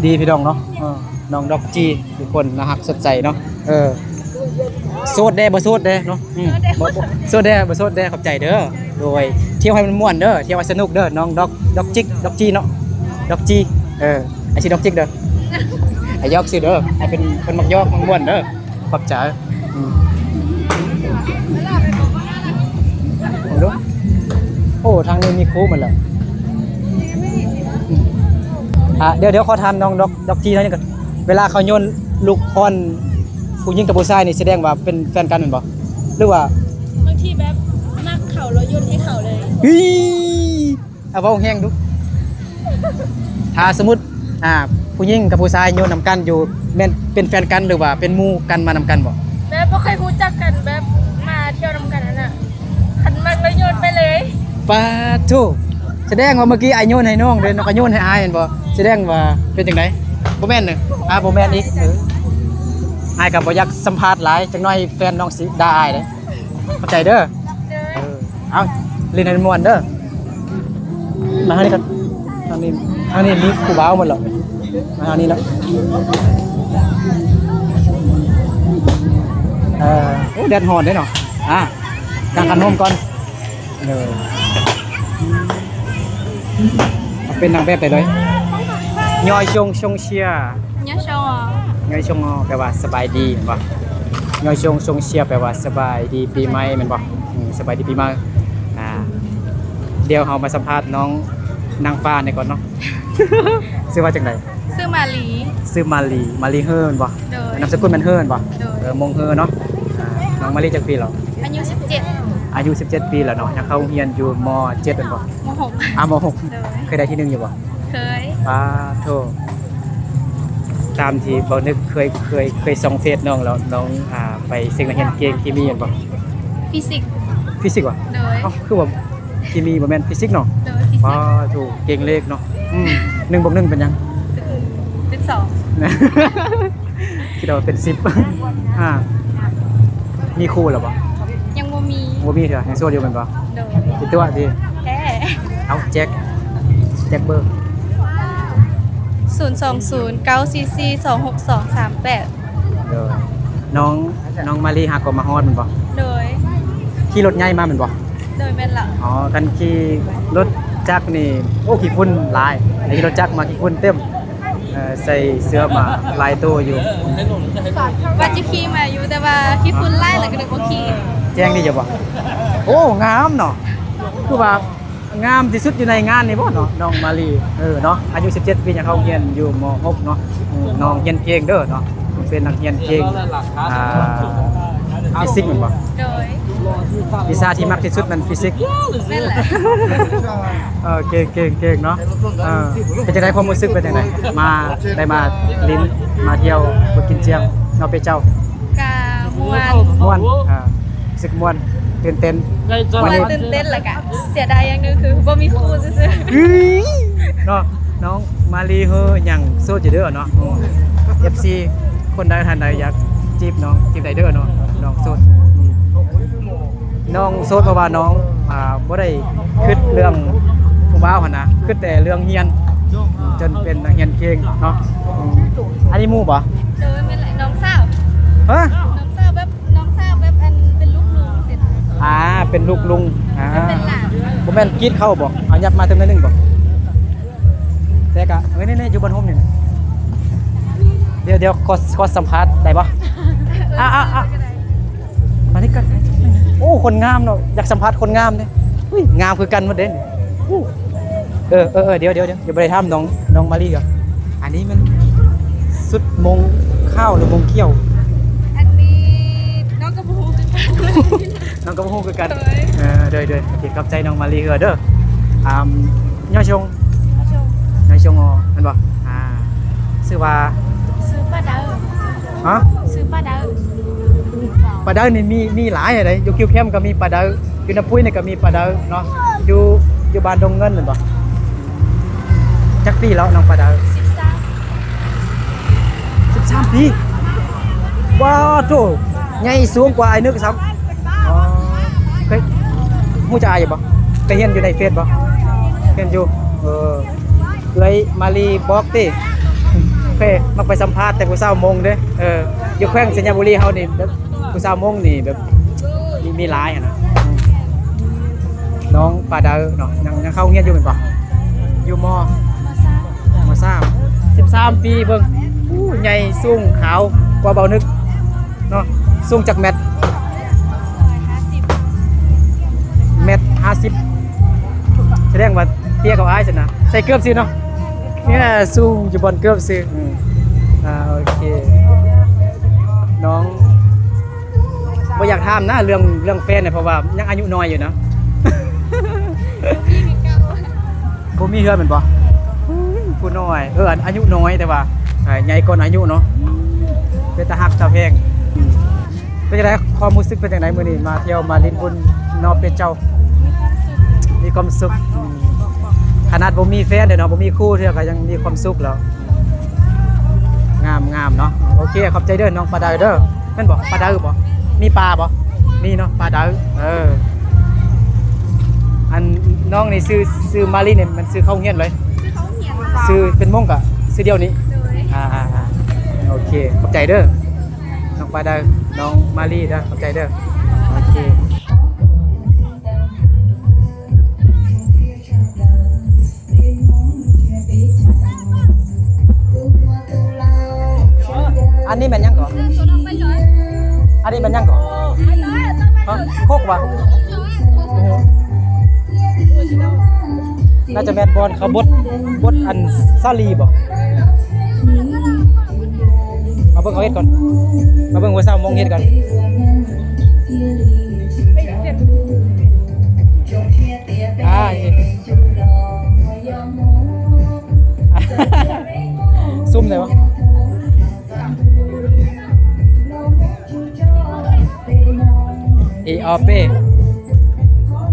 ດີພີ່ນ້ອງເນາະ. ເອີ ນ້ອງດອກຈີ ທຸກຄົນໜ້າຮັກສົດໃສເນາະ. ເອີ ໂສດແດ່ ບໍ່ໂສດແດ່ເນາະ. ອືມ ໂສດແດ່ ບໍ່ ບໍ່ ໂສດແດ່ ບໍ່ໂສດແດ່. ຂອບໃຈເດີ. ໂດຍ ທ່ຽວໃຫ້ມັນມ່ວນເດີ ທ່ຽວໃຫ້ສະໜຸກເດີ ນ້ອງດອກ ດອກຈິກ ດອກຈີເນາະ ດອກຈີ. ເອີ ອ້າຍຊື່ດອກຈິກເດີ ອ້າຍຢອກຊື່ເດີ ອ້າຍເປັນຄົນມັກຢອກມັກມ່ວນເດີ. ຂອບໃຈ. ອືມ ເບິ່ງດູ. ໂອ້ ທາງນີ້ມີຄູໝົດແລ້ວ. ອືມ ອ່າ ດຽວ ດຽວຂໍຖາມນ້ອງດອກ ດອກຈີໜ້ອຍໜຶ່ງກ່ອນ. ເວລາເຂົາໂຍນລູກຄອນ ຜູ້ຍິງກັບຜູ້ຊາຍນີ້ ສະແດງວ່າເປັນແຟນກັນແມ່ນບໍ່? ຫຼືວ່າ ບາງທີແບບມັກເຂົາແລ້ວໂຍນໃຫ້ເຂົາເລີຍ. ອີ ເອົາ ເວົ້າແຮງດູ. ຖ້າສົມມຸດ ອ່າ ຜູ້ຍິງກັບຜູ້ຊາຍໂຍນນຳກັນຢູ່ ແມ່ນເປັນແຟນກັນ ຫຼືວ່າເປັນໝູ່ກັນມານຳກັນບໍ່? ແບບບໍ່ເຄີຍຮູ້ຈັກກັນ ແບບມາທ່ຽວນຳກັນຫັ້ນນະ ຄັນມັກແລ້ວໂຍນໄປເລີຍ. ປາດໂທ້ ສະແດງວ່າເມື່ອກີ້ອ້າຍໂຍນໃຫ້ນ້ອງເດ້ ນ້ອງກໍໂຍນໃຫ້ອ້າຍແມ່ນບໍ່? ສະແດງວ່າເປັນຈັ່ງໃດ? ບໍ່ແມ່ນເນາະ. ອ່າ ບໍ່ແມ່ນອີກ. ເອີ ອ້າຍກໍບໍ່ຢາກສຳພາດຫຼາຍ ຈັກໜ້ອຍແຟນນ້ອງຊິດ່າອ້າຍເດ້. ຂອບໃຈເດີ. ເອີ ເອົາ ຫຼິ້ນໃຫ້ມ່ວນເດີ. ມາທາງນີ້ກ່ອນ ທາງນີ້. ອັນນີ້ມີຜູ້ບ່າວໝົດແລ້ວ ມາທາງນີ້ເນາະ. ເອີ ໂອ້ ແດດຮ້ອນເດ້ເນາະ. ອ່າ ກາງຄັນຮົ່ມກ່ອນ. ເອີ ເປັນນາງແບບໄດ້ເລີຍ. ຍອຍຊົງ ຊົງເຊຍ. ຍອຍຊົງອໍ ຍອຍຊົງອໍ ແປວ່າສະບາຍດີແມ່ນບໍ່? ຍອຍຊົງ ຊົງເຊຍ ແປວ່າສະບາຍດີປີໃໝ່ແມ່ນບໍ່? ອືມ ສະບາຍດີປີໃໝ່. ອ່າ ດຽວເຮົາມາສຳພາດນ້ອງນາງຟ້ານີ້ກ່ອນເນາະ. ຊື່ວ່າຈັ່ງໃດ? ຊື່ມາລີ. ຊື່ມາລີ ມາລີເຮີແມ່ນບໍ່? ໂດຍ. ນາມສະກຸນແມ່ນເຮີແມ່ນບໍ່? ໂດຍ. ເອີ ມົງເຮີເນາະ. ອ່າ ນ້ອງມາລີຈັກປີແລ້ວ? ອາຍຸສິບເຈັດ. ອາຍຸສິບເຈັດປີແລ້ວເນາະ. ຍັງເຂົ້າໂຮງຮຽນຢູ່ ມໍເຈັດແມ່ນບໍ່? ມໍຫົກ. ອ່າ ມໍຫົກ. ໂດຍ. ເຄີຍໄດ້ທີໜຶ່ງຢູ່ບໍ່? ເຄີຍ. ປາໂທ ຕາມທີ່ເບົານຶກເຄີຍ ເຄີຍ ເຄີຍສ່ອງເຟສນ້ອງແລ້ວ ນ້ອງ ອ່າ ໄປເສັງນັກຮຽນເກັ່ງເຄມີແມ່ນບໍ່? ຟີຊິກ. ຟີຊິກຫວາ? ໂດຍ. ເອົ້າ ຄືວ່າເຄມີບໍ່ແມ່ນຟີຊິກເນາະ? ໂດຍ ຟີຊິກ. ປາໂທ ເກັ່ງເລກເນາະ. ອືມ ໜຶ່ງບວກໜຶ່ງເປັນຫຍັງ? ເປັນສອງ. ຄິດວ່າເປັນສິບ. ອ່າ ມີຄູ່ແລ້ວບໍ່? ຍັງບໍ່ມີ. ບໍ່ມີເທື່ອ ຍັງໂສດຢູ່ແມ່ນບໍ່? ໂດຍ. ຊິຕົວະຕິ? ແທ້. ເອົາ ແຈກ ແຈກເບີ. ສູນສອງສູນ ເກົ້າສີ່ສີ່ ສອງຫົກສອງ ສາມແປດ. ໂດຍ. ນ້ອງ ນ້ອງມາລີຫາກໍມາຮອດແມ່ນບໍ່? ໂດຍ. ຂີ່ລົດໃຫຍ່ມາແມ່ນບໍ່? ໂດຍ ແມ່ນລະ. ອໍ ຄັນຂີ່ລົດຈັກນີ້ ໂອ້ ຂີ້ຝຸ່ນຫຼາຍ. ຂີ່ລົດຈັກມາຂີ້ຝຸ່ນເຕັມ. ເອີ ໃສ່ເສື້ອມາຫຼາຍໂຕຢູ່. ວ່າຈະຂີ່ມາຢູ່ ແຕ່ວ່າຂີ້ຝຸ່ນຫຼາຍ ແລ້ວກໍເລີຍບໍ່ຂີ່. ແຈ້ງດີຢູ່ບໍ່? ໂອ້ ງາມເນາະ. ຄືວ່າ ງາມທີ່ສຸດຢູ່ໃນງານນີ້ບໍ່ເນາະ ນ້ອງມາລີ? ເອີເນາະ ອາຍຸສິບເຈັດປີ ຍັງເຂົ້າຮຽນຢູ່ ມໍຫົກເນາະ. ອືມ ນ້ອງຮຽນເກັ່ງເດີເນາະ ເປັນນັກຮຽນເກັ່ງ. ອ່າ ຟີຊິກແມ່ນບໍ່? ໂດຍ. ວິຊາທີ່ມັກທີ່ສຸດແມ່ນຟີຊິກ. ແມ່ນແຫຼະ. ເອີ ເກັ່ງ ເກັ່ງ ເກັ່ງເນາະ. ເອີ ເປັນຈັ່ງໃດ ຄວາມຮູ້ສຶກເປັນຈັ່ງໃດ ມາ ໄດ້ມາຫຼິ້ນ ມາທ່ຽວ ມາກິນຈຽມເນາະ ເປັນເຈົ້າ? ກະມ່ວນ. ມ່ວນ. ອ່າ ຮູ້ສຶກມ່ວນ ຕື່ນເຕັ້ນ. ແຕ່ຕື່ນເຕັ້ນ ແລ້ວກະເສຍດາຍຢ່າງໜຶ່ງຄືບໍ່ມີຄູ່ຊື່ໆ. ເອີຍ ເນາະ ນ້ອງມາລີເຮີຍັງໂສດຢູ່ເດີເນາະ. ເອັຟຊີ ຄົນໃດທ່ານໃດຢາກຈີບນ້ອງ ຈີບໄດ້ເດີເນາະ ນ້ອງໂສດ. ອືມ ນ້ອງໂສດເພາະວ່ານ້ອງ ອ່າ ບໍ່ໄດ້ຄິດເລື່ອງຜູ້ບ່າວຫັ້ນນະ ຄິດແຕ່ເລື່ອງຮຽນ ຈົນເປັນນັກຮຽນເກັ່ງເນາະ. ອືມ ອັນນີ້ໝູ່ບໍ່? ໂດຍ ແມ່ນແຫຼະ ນ້ອງສາວ. ຮະ? ນ້ອງສາວແບບ ນ້ອງສາວແບບອັນເປັນລູກລຸງຊີ້ນະ. ອ່າ ເປັນລູກລຸງ. ອ່າ ເປັນຫຼານ. ບໍ່ແມ່ນກີດເຂົ້າບໍ່? ເອົາ ຫຍັບມາເຖິງໜ້ອຍໜຶ່ງບໍ່? ແຕ່ກະ ເອີ ນີ້ໆ ຢູ່ບ່ອນຮົ່ມນີ້. ດຽວ ດຽວ ຂໍ ຂໍສຳພາດໄດ້ບໍ່? ອ່າ ອ່າ ອ່າ ມານີ້ກ່ອນ. ໂອ້ ຄົນງາມເນາະ ຢາກສຳພາດຄົນງາມເດ້. ອຸ້ຍ ງາມຄືກັນໝົດເດ້. ເອີ ເອີ ເອີ ດຽວ ດຽວ ດຽວ ຍັງບໍ່ໄດ້ຖາມນ້ອງ ນ້ອງມາລີກະ ອັນນີ້ມັນຊຸດມົ່ງຂາວ ຫຼືມົ່ງຂຽວ? ອັນນີ້ນ້ອງກໍບໍ່ຮູ້ຄືກັນ. ນ້ອງກໍບໍ່ຮູ້ຄືກັນ. ໂດຍ. ເອີ ໂດຍ ໂດຍ ໂອເຄ ຂອບໃຈນ້ອງມາລີເດີ. ອ່າ ຍອດຊົງ ຍອດຊົງ ຍອດຊົງ ແມ່ນບໍ່? ອ່າ ຊື່ວ່າ ຊື່ປາເດີ. ຮະ? ຊື່ປາເດີ. ປາເດີນີ້ມີ ມີຫຼາຍໃດ໋ ຢູ່ຄິວແຄມກໍມີປາເດີ ຢູ່ນາປຸຍນີ້ກໍມີປາເດີເນາະ. ຢູ່ ຢູ່ບ້ານດົງເງິນແມ່ນບໍ່? ຈັກປີແລ້ວນ້ອງປາເດີ? ສິບສາມ. ສິບສາມປີ. ວ້າໂທ້ ໃຫຍ່ສູງກວ່າອ້າຍນຶກຊ້ຳ. ອໍ ເຄີຍ ຮູ້ຈັກອ້າຍຢູ່ບໍ່? ເຄີຍເຫັນຢູ່ໃນເຟສບໍ່? ເຫັນຢູ່. ເອີ ເອື້ອຍມາລີບອກຕິ. ເຄີຍມັກໄປສຳພາດແຕ່ຜູ້ສາວມົ້ງເດ້. ເອີ ຢູ່ແຂວງໄຊຍະບູລີເຮົານີ້ ແບບຜູ້ສາວມົ້ງນີ້ແບບມີ ມີຫຼາຍຫັ້ນນະ. ອືມ ນ້ອງປາເດີເນາະ ຍັງ ຍັງເຂົ້າໂຮງຮຽນຢູ່ແມ່ນບໍ່? ຢູ່ ມໍ ມໍສາມ. ສິບສາມປີ ເບິ່ງ ໂອ້ ໃຫຍ່ສູງຂາວກວ່າເບົານຶກເນາະ. ສູງຈັກແມັດ? ແມັດຫ້າສິບ. ສະແດງວ່າເຕ້ຍກວ່າອ້າຍຊັ້ນນະ. ໃສ່ເກີບຊື່ເນາະ. ນີ້ແຫຼະ ສູງຢູ່ບ່ອນເກີບຊື່. ອືມ ອ່າ ໂອເຄ ນ້ອງ ບໍ່ຢາກຖາມນະເລື່ອງ ເລື່ອງແຟນນະ ເພາະວ່າຍັງອາຍຸນ້ອຍຢູ່ນະ. ບໍ່ມີຄືເກົ່າ. ບໍ່ມີເຮືອນແມ່ນບໍ່? ຜູ້ນ້ອຍ ເອີ ອາຍຸນ້ອຍແຕ່ວ່າ ອ່າ ໃຫຍ່ກ່ອນອາຍຸເນາະ. ເປັນຕາຮັກຕາແພງ. ອືມ ເປັນຈັ່ງໃດ ຄວາມຮູ້ສຶກເປັນຈັ່ງໃດ ມື້ນີ້ມາທ່ຽວມາຫຼິ້ນບຸນນອກເປັດເຈົ້າ? ມີຄວາມສຸກ. ອືມ ຂະໜາດບໍ່ມີແຟນເດ້ເນາະ ບໍ່ມີຄູ່ເທື່ອກໍຍັງມີຄວາມສຸກແລ້ວ. ງາມ ງາມເນາະ. ໂອເຄ ຂອບໃຈເດີນ້ອງປາເດີເດີ. ແມ່ນບໍ່? ປາເດີບໍ່? ມີປາບໍ່? ມີເນາະ ປາເດີ. ເອີ ອັນນ້ອງນີ້ຊື່ ຊື່ມາລີນີ້ ມັນຊື່ເຂົ້າໂຮງຮຽນເລີຍ? ຊື່ເຂົ້າໂຮງຮຽນ. ຊື່ເປັນມົ້ງກະຊື່ດຽວນີ້. ໂດຍ ອ່າໆໆ ໂອເຄ ຂອບໃຈເດີ ນ້ອງປາດາ ນ້ອງມາລີເດີ ຂອບໃຈເດີ ໂອເຄ. ອັນນີ້ແມ່ນຫຍັງເກາະ? ອັນນີ້ແມ່ນຫຍັງເກາະ? ຮະ? ຄົກຫວາ? ໜ້າຈະແມ່ນບ່ອນເຂົາບົດ ບົດອັນສາລີບໍ? ມາເບິ່ງເຂົາເຮັດກ່ອນ ມາເບິ່ງຜູ້ສາວມົ້ງເຮັດກ່ອນ. ອ່າ ຊຸມໄດ້ບໍ່? ອີອອເປ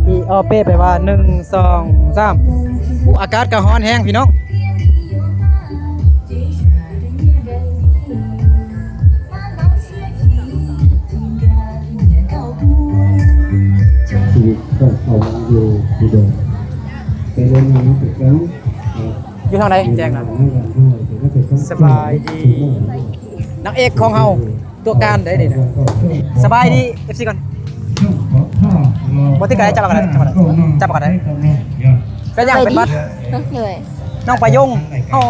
ອີອອເປ ແປວ່າ ໜຶ່ງ ສອງ ສາມ. ອາກາດກໍຮ້ອນແຮງພີ່ນ້ອງ. ຊີວິດກໍເຂົ້າມາຢູ່ທີ່ເດີມ ໄປເລື່ອຍໆ ເນາະ ໄປເບິ່ງ ຢູ່ທາງໃດແຈ້ງນະ? ສະບາຍດີ ນາງເອກຂອງເຮົາ ຕົວການໄດ້ນີ້ນະ. ສະບາຍດີ ເອັຟຊີ ກ່ອນ. ບໍ່ຕິດກັນ ຈັບກັນ ຈັບກັນ ຈັບກັນ. ເປັນຫຍັງເປັນຫວັດ? ໂດຍ ນ້ອງປາຍົງ ເຮົາ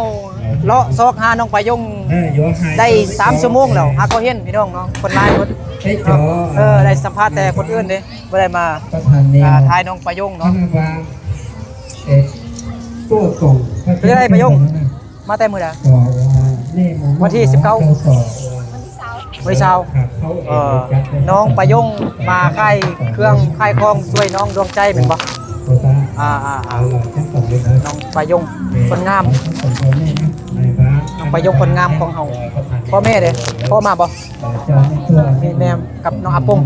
ເລາະຊອກຫານ້ອງປາຍົງໄດ້ສາມຊົ່ວໂມງແລ້ວ ຫາກໍເຫັນພີ່ນ້ອງເນາະ ຄົນຫຼາຍຄົນເນາະ. ເອີ ໄດ້ສຳພາດແຕ່ຄົນອື່ນເດ້ ບໍ່ໄດ້ມາ ອ່າ ຖ່າຍນ້ອງປາຍົງເນາະ. ເປັນຈັ່ງໃດປາຍົງ? ມາແຕ່ມື້ໃດ? ວັນທີສິບເກົ້າ ວັນທີຊາວ ວັນທີຊາວ. ເອີ ນ້ອງປາຍົງມາຂາຍເຄື່ອງຂາຍຂອງຊ່ວຍນ້ອງດວງໃຈແມ່ນບໍ່? ອ່າໆໆ ນ້ອງປາຍົງຄົນງາມ ນ້ອງປາຍົງຄົນງາມຂອງເຮົາ. ພໍ່ແມ່ເດ້ ພໍ່ມາບໍ່? ນີ້ແມ່ກັບນ້ອງອາປົງ.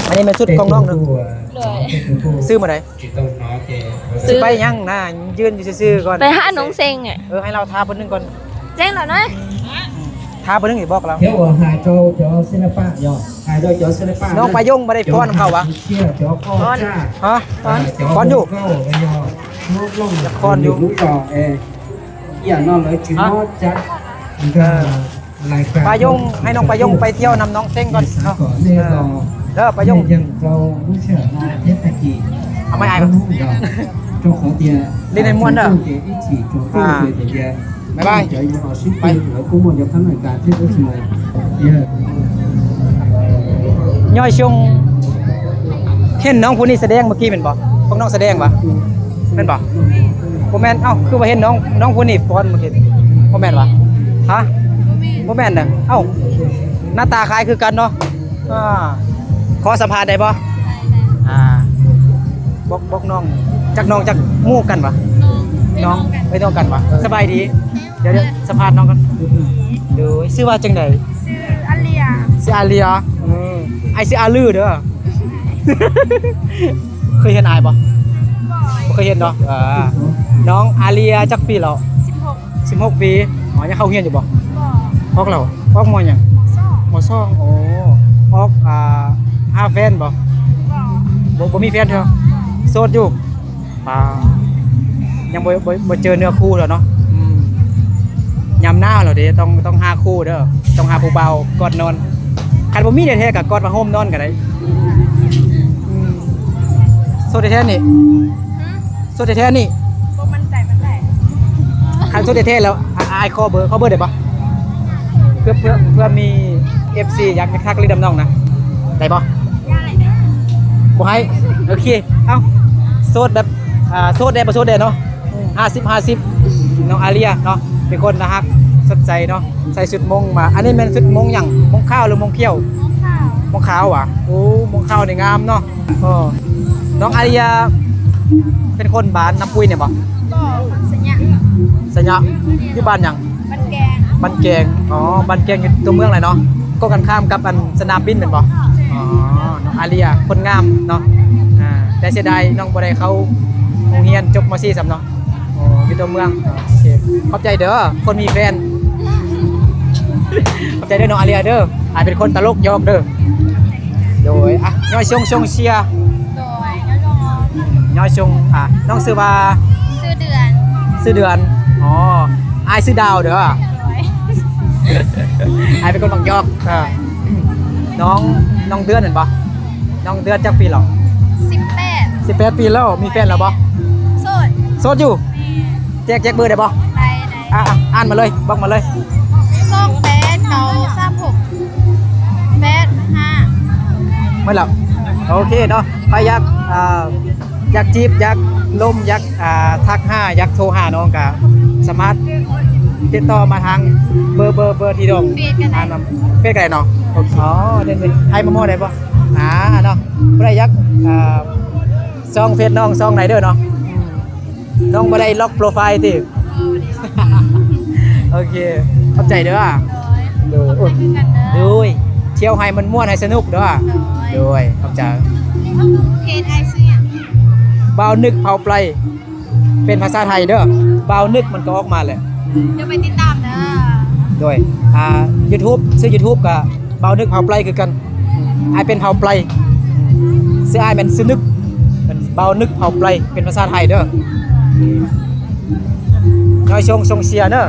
ອັນນີ້ແມ່ນຊຸດຂອງນ້ອງເນາະ. ໂດຍ ຊື້ມື້ໃດ? ຊິໄປຫຍັງນະ ຢືນຢູ່ຊື່ໆກ່ອນ ໄປຫານ້ອງເຊັງ. ເອີ ໃຫ້ລາວທາເພິ່ນໜຶ່ງກ່ອນ ເຊັງແລ້ວນະ ທາເພິ່ນໜຶ່ງ ບອກລາວ. ນ້ອງປາຍົງບໍ່ໄດ້ຟ້ອນເຂົາຫວາ? ຟ້ອນ ຮະ? ຟ້ອນຢູ່. ຟ້ອນຢູ່. ຮະ? ປາຍົງ ໃຫ້ນ້ອງປາຍົງໄປທ່ຽວນຳນ້ອງເຊັງກ່ອນເນາະ. ເອີ ປາຍົງ ເອົາໄມ້ອ້າຍກ່ອນ ຫຼິ້ນໃຫ້ມ່ວນເດີ. ອ່າ ບາຍບາຍ. ຍ້ອຍຊົງ ເຫັນນ້ອງຜູ້ນີ້ສະແດງເມື່ອກີ້ແມ່ນບໍ່? ພວກນ້ອງສະແດງຫວາ? ແມ່ນບໍ່? ບໍ່ແມ່ນ. ເອົ້າ ຄືວ່າເຫັນນ້ອງ ນ້ອງຜູ້ນີ້ຟ້ອນເມື່ອກີ້ ບໍ່ແມ່ນຫວາ? ຮະ? ບໍ່ແມ່ນເດີ. ເອົ້າ ໜ້າຕາຄ້າຍຄືກັນເນາະ. ອ່າ ຂໍສຳພາດໄດ້ບໍ່? ໄດ້ ໄດ້. ອ່າ ບອກ ບອກນ້ອງ ຈັກນ້ອງຈັກໝູ່ກັນຫວາ? ນ້ອງ ນ້ອງ ເປັນນ້ອງກັນຫວາ? ເອີ ສະບາຍດີ. ດຽວ ດຽວສຳພາດນ້ອງກ່ອນ. ໂດຍ ຊື່ວ່າຈັ່ງໃດ? ຊື່ອາເລຍ. ຊື່ອາເລຍ. ອືມ ອ້າຍຊື່ອາລືເດີ. ເຄີຍເຫັນອ້າຍບໍ່? ບໍ່ ບໍ່ເຄີຍເຫັນເນາະ. ເອີ ນ້ອງອາເລຍຈັກປີແລ້ວ? ສິບຫົກ ສິບຫົກປີ. ອໍ ຍັງເຂົ້າໂຮງຮຽນຢູ່ບໍ່? ບໍ່ ອອກແລ້ວ. ອອກ ມໍ ຫຍັງ? ມໍສອງ ມໍສອງ. ໂອ້ ອອກ ອ່າ ຫາແຟນບໍ່? ບໍ່ ບໍ່ ບໍ່ມີແຟນເທື່ອ. ບໍ່ ໂສດຢູ່. ປາ ຍັງບໍ່ ບໍ່ ບໍ່ເຈີເນື້ອຄູ່ເທື່ອເນາະ. ອືມ ຍາມໜາວແລ້ວເດ້ ຕ້ອງ ຕ້ອງຫາຄູ່ເດີ ຕ້ອງຫາຜູ້ບ່າວກອດນອນ. ຄັນບໍ່ມີແທ້ໆ ກໍກອດຜ້າຫົ່ມນອນກໍໄດ້. ອືມ ໂສດແທ້ໆນີ້? ຫື? ໂສດແທ້ໆນີ້? ບໍ່ໝັ້ນໃຈປານໃດ. ຄັນໂສດແທ້ໆແລ້ວ ອາ ອ້າຍຂໍເບີ ຂໍເບີໄດ້ບໍ່? ເພື່ອ ເພື່ອ ເພື່ອມີເອັຟຊີຢາກ ຢາກທັກຫຼິ້ນນຳນ້ອງນະ ໄດ້ບໍ່? ບໍ່ໃຫ້. ໂອເຄ ເອົ້າ ໂສດແບບ ອ່າ ໂສດແດ່ບໍ່ໂສດແດ່ເນາະ. ຫ້າສິບ ຫ້າສິບ ນ້ອງອາເລຍເນາະ ເປັນຄົນໜ້າຮັກ ສົດໃສເນາະ ໃສ່ຊຸດມົ້ງມາ. ອັນນີ້ແມ່ນຊຸດມົ້ງຫຍັງ? ມົ້ງຂາວ ຫຼື ມົ້ງຂຽວ? ມົ້ງຂາວ. ມົ້ງຂາວຫວາ? ໂອ້ ມົ້ງຂາວນີ້ງາມເນາະ. ເອີ ນ້ອງອາເລຍເປັນຄົນບ້ານນ້ຳປຸ້ຍນີ້ບໍ່? ບໍ່ ຄົນໄຊຍະ. ໄຊຍະ. ຢູ່ບ້ານຫຍັງ? ບ້ານແກງ. ບ້ານແກງ. ອໍ ບ້ານແກງຢູ່ຕົວເມືອງແຫຼະເນາະ ກົງກັນຂ້າມກັບອັນສະໜາມບິນແມ່ນບໍ່? ອໍ ນ້ອງອາເລຍຄົນງາມເນາະ. ອ່າ ແຕ່ເສຍດາຍນ້ອງບໍ່ໄດ້ເຂົ້າໂຮງຮຽນຈົບ ມໍສີ່ ຊ້ຳເນາະ. ອໍ ຢູ່ຕົວເມືອງ. ໂອເຄ ຂອບໃຈເດີ ຄົນມີແຟນ. ຂອບໃຈເດີນ້ອງອາເລຍເດີ ອ້າຍເປັນຄົນຕະຫຼົກຫຍອກເດີ. ໂດຍ ອ່ະ ຍ້ອຍຊົງ ຊົງເຊຍ. ໂດຍ ຍ້ອຍຊົງ. ອ່າ ນ້ອງຊື່ວ່າ? ຊື່ເດືອນ. ຊື່ເດືອນ. ອໍ ອ້າຍຊື່ດາວເດີ. ໂດຍ. ອ້າຍເປັນຄົນບາງຈອກ. ເອີ ນ້ອງ ນ້ອງເດືອນແມ່ນບໍ່? ນ້ອງເດືອນຈັກປີແລ້ວ? ສິບແປດ. ສິບແປດປີແລ້ວ. ມີແຟນແລ້ວບໍ່? ໂສດ. ໂສດຢູ່. ແມ່ນ. ແຈກ ແຈກເບີໄດ້ບໍ່? ໄດ້ ໄດ້. ອ່າ ອ່າ ອ່ານມາເລີຍ ບອກມາເລີຍ. ສອງແປດເກົ້າສາມຫົກແປດຫ້າ. ໝົດແລ້ວ. ໂອເຄເນາະ. ໃຜຢາກ ອ່າ ຢາກຈີບ ຢາກລົມ ຢາກ ອ່າ ທັກຫາ ຢາກໂທຫານ້ອງກະສາມາດຕິດຕໍ່ມາທາງເບີ ເບີ ເບີທີ່ນ້ອງ ເຟສກໍໄດ້ ອ່ານຳ ເຟສກໍໄດ້ເນາະ. ໂອເຄ. ອໍ ເດີ ເດີ ໃຫ້ມາໝໍ້ໄດ້ບໍ່? ອ່າ ເນາະ ຜູ້ໃດຢາກ ອ່າ ຊ່ອງເຟສນ້ອງ ຊ່ອງໃດເດີເນາະ. ນ້ອງບໍ່ໄດ້ລັອກໂປຣໄຟລ໌ຕິ? ໂອເຄ ຂອບໃຈເດີ. ໂດຍ ໂດຍ ຂອບໃຈຄືກັນເດີ. ໂດຍ ທ່ຽວໃຫ້ມ່ວນໆ ໃຫ້ສະໜຸກເດີ. ໂດຍ ໂດຍ ຂອບໃຈ. ເພຈອ້າຍຊື່ຫຍັງ? ບ່າວນຶກເຜົ່າໄປ ເປັນພາສາໄທເດີ. ບ່າວນຶກມັນກໍອອກມາແຫຼະ. ດຽວໄປຕິດຕາມເດີ. ໂດຍ ອ່າ ຢູທູບ ຊື່ຢູທູບກະບ່າວນຶກເຜົ່າໄປຄືກັນ. ອ້າຍເປັນເຜົ່າໄປ ຊື່ອ້າຍແມ່ນຊື່ນຶກ ເປັນບ່າວນຶກເຜົ່າໄປ ເປັນພາສາໄທເດີ. ນ້ອຍຊົງ ຊົງເຊຍເດີ.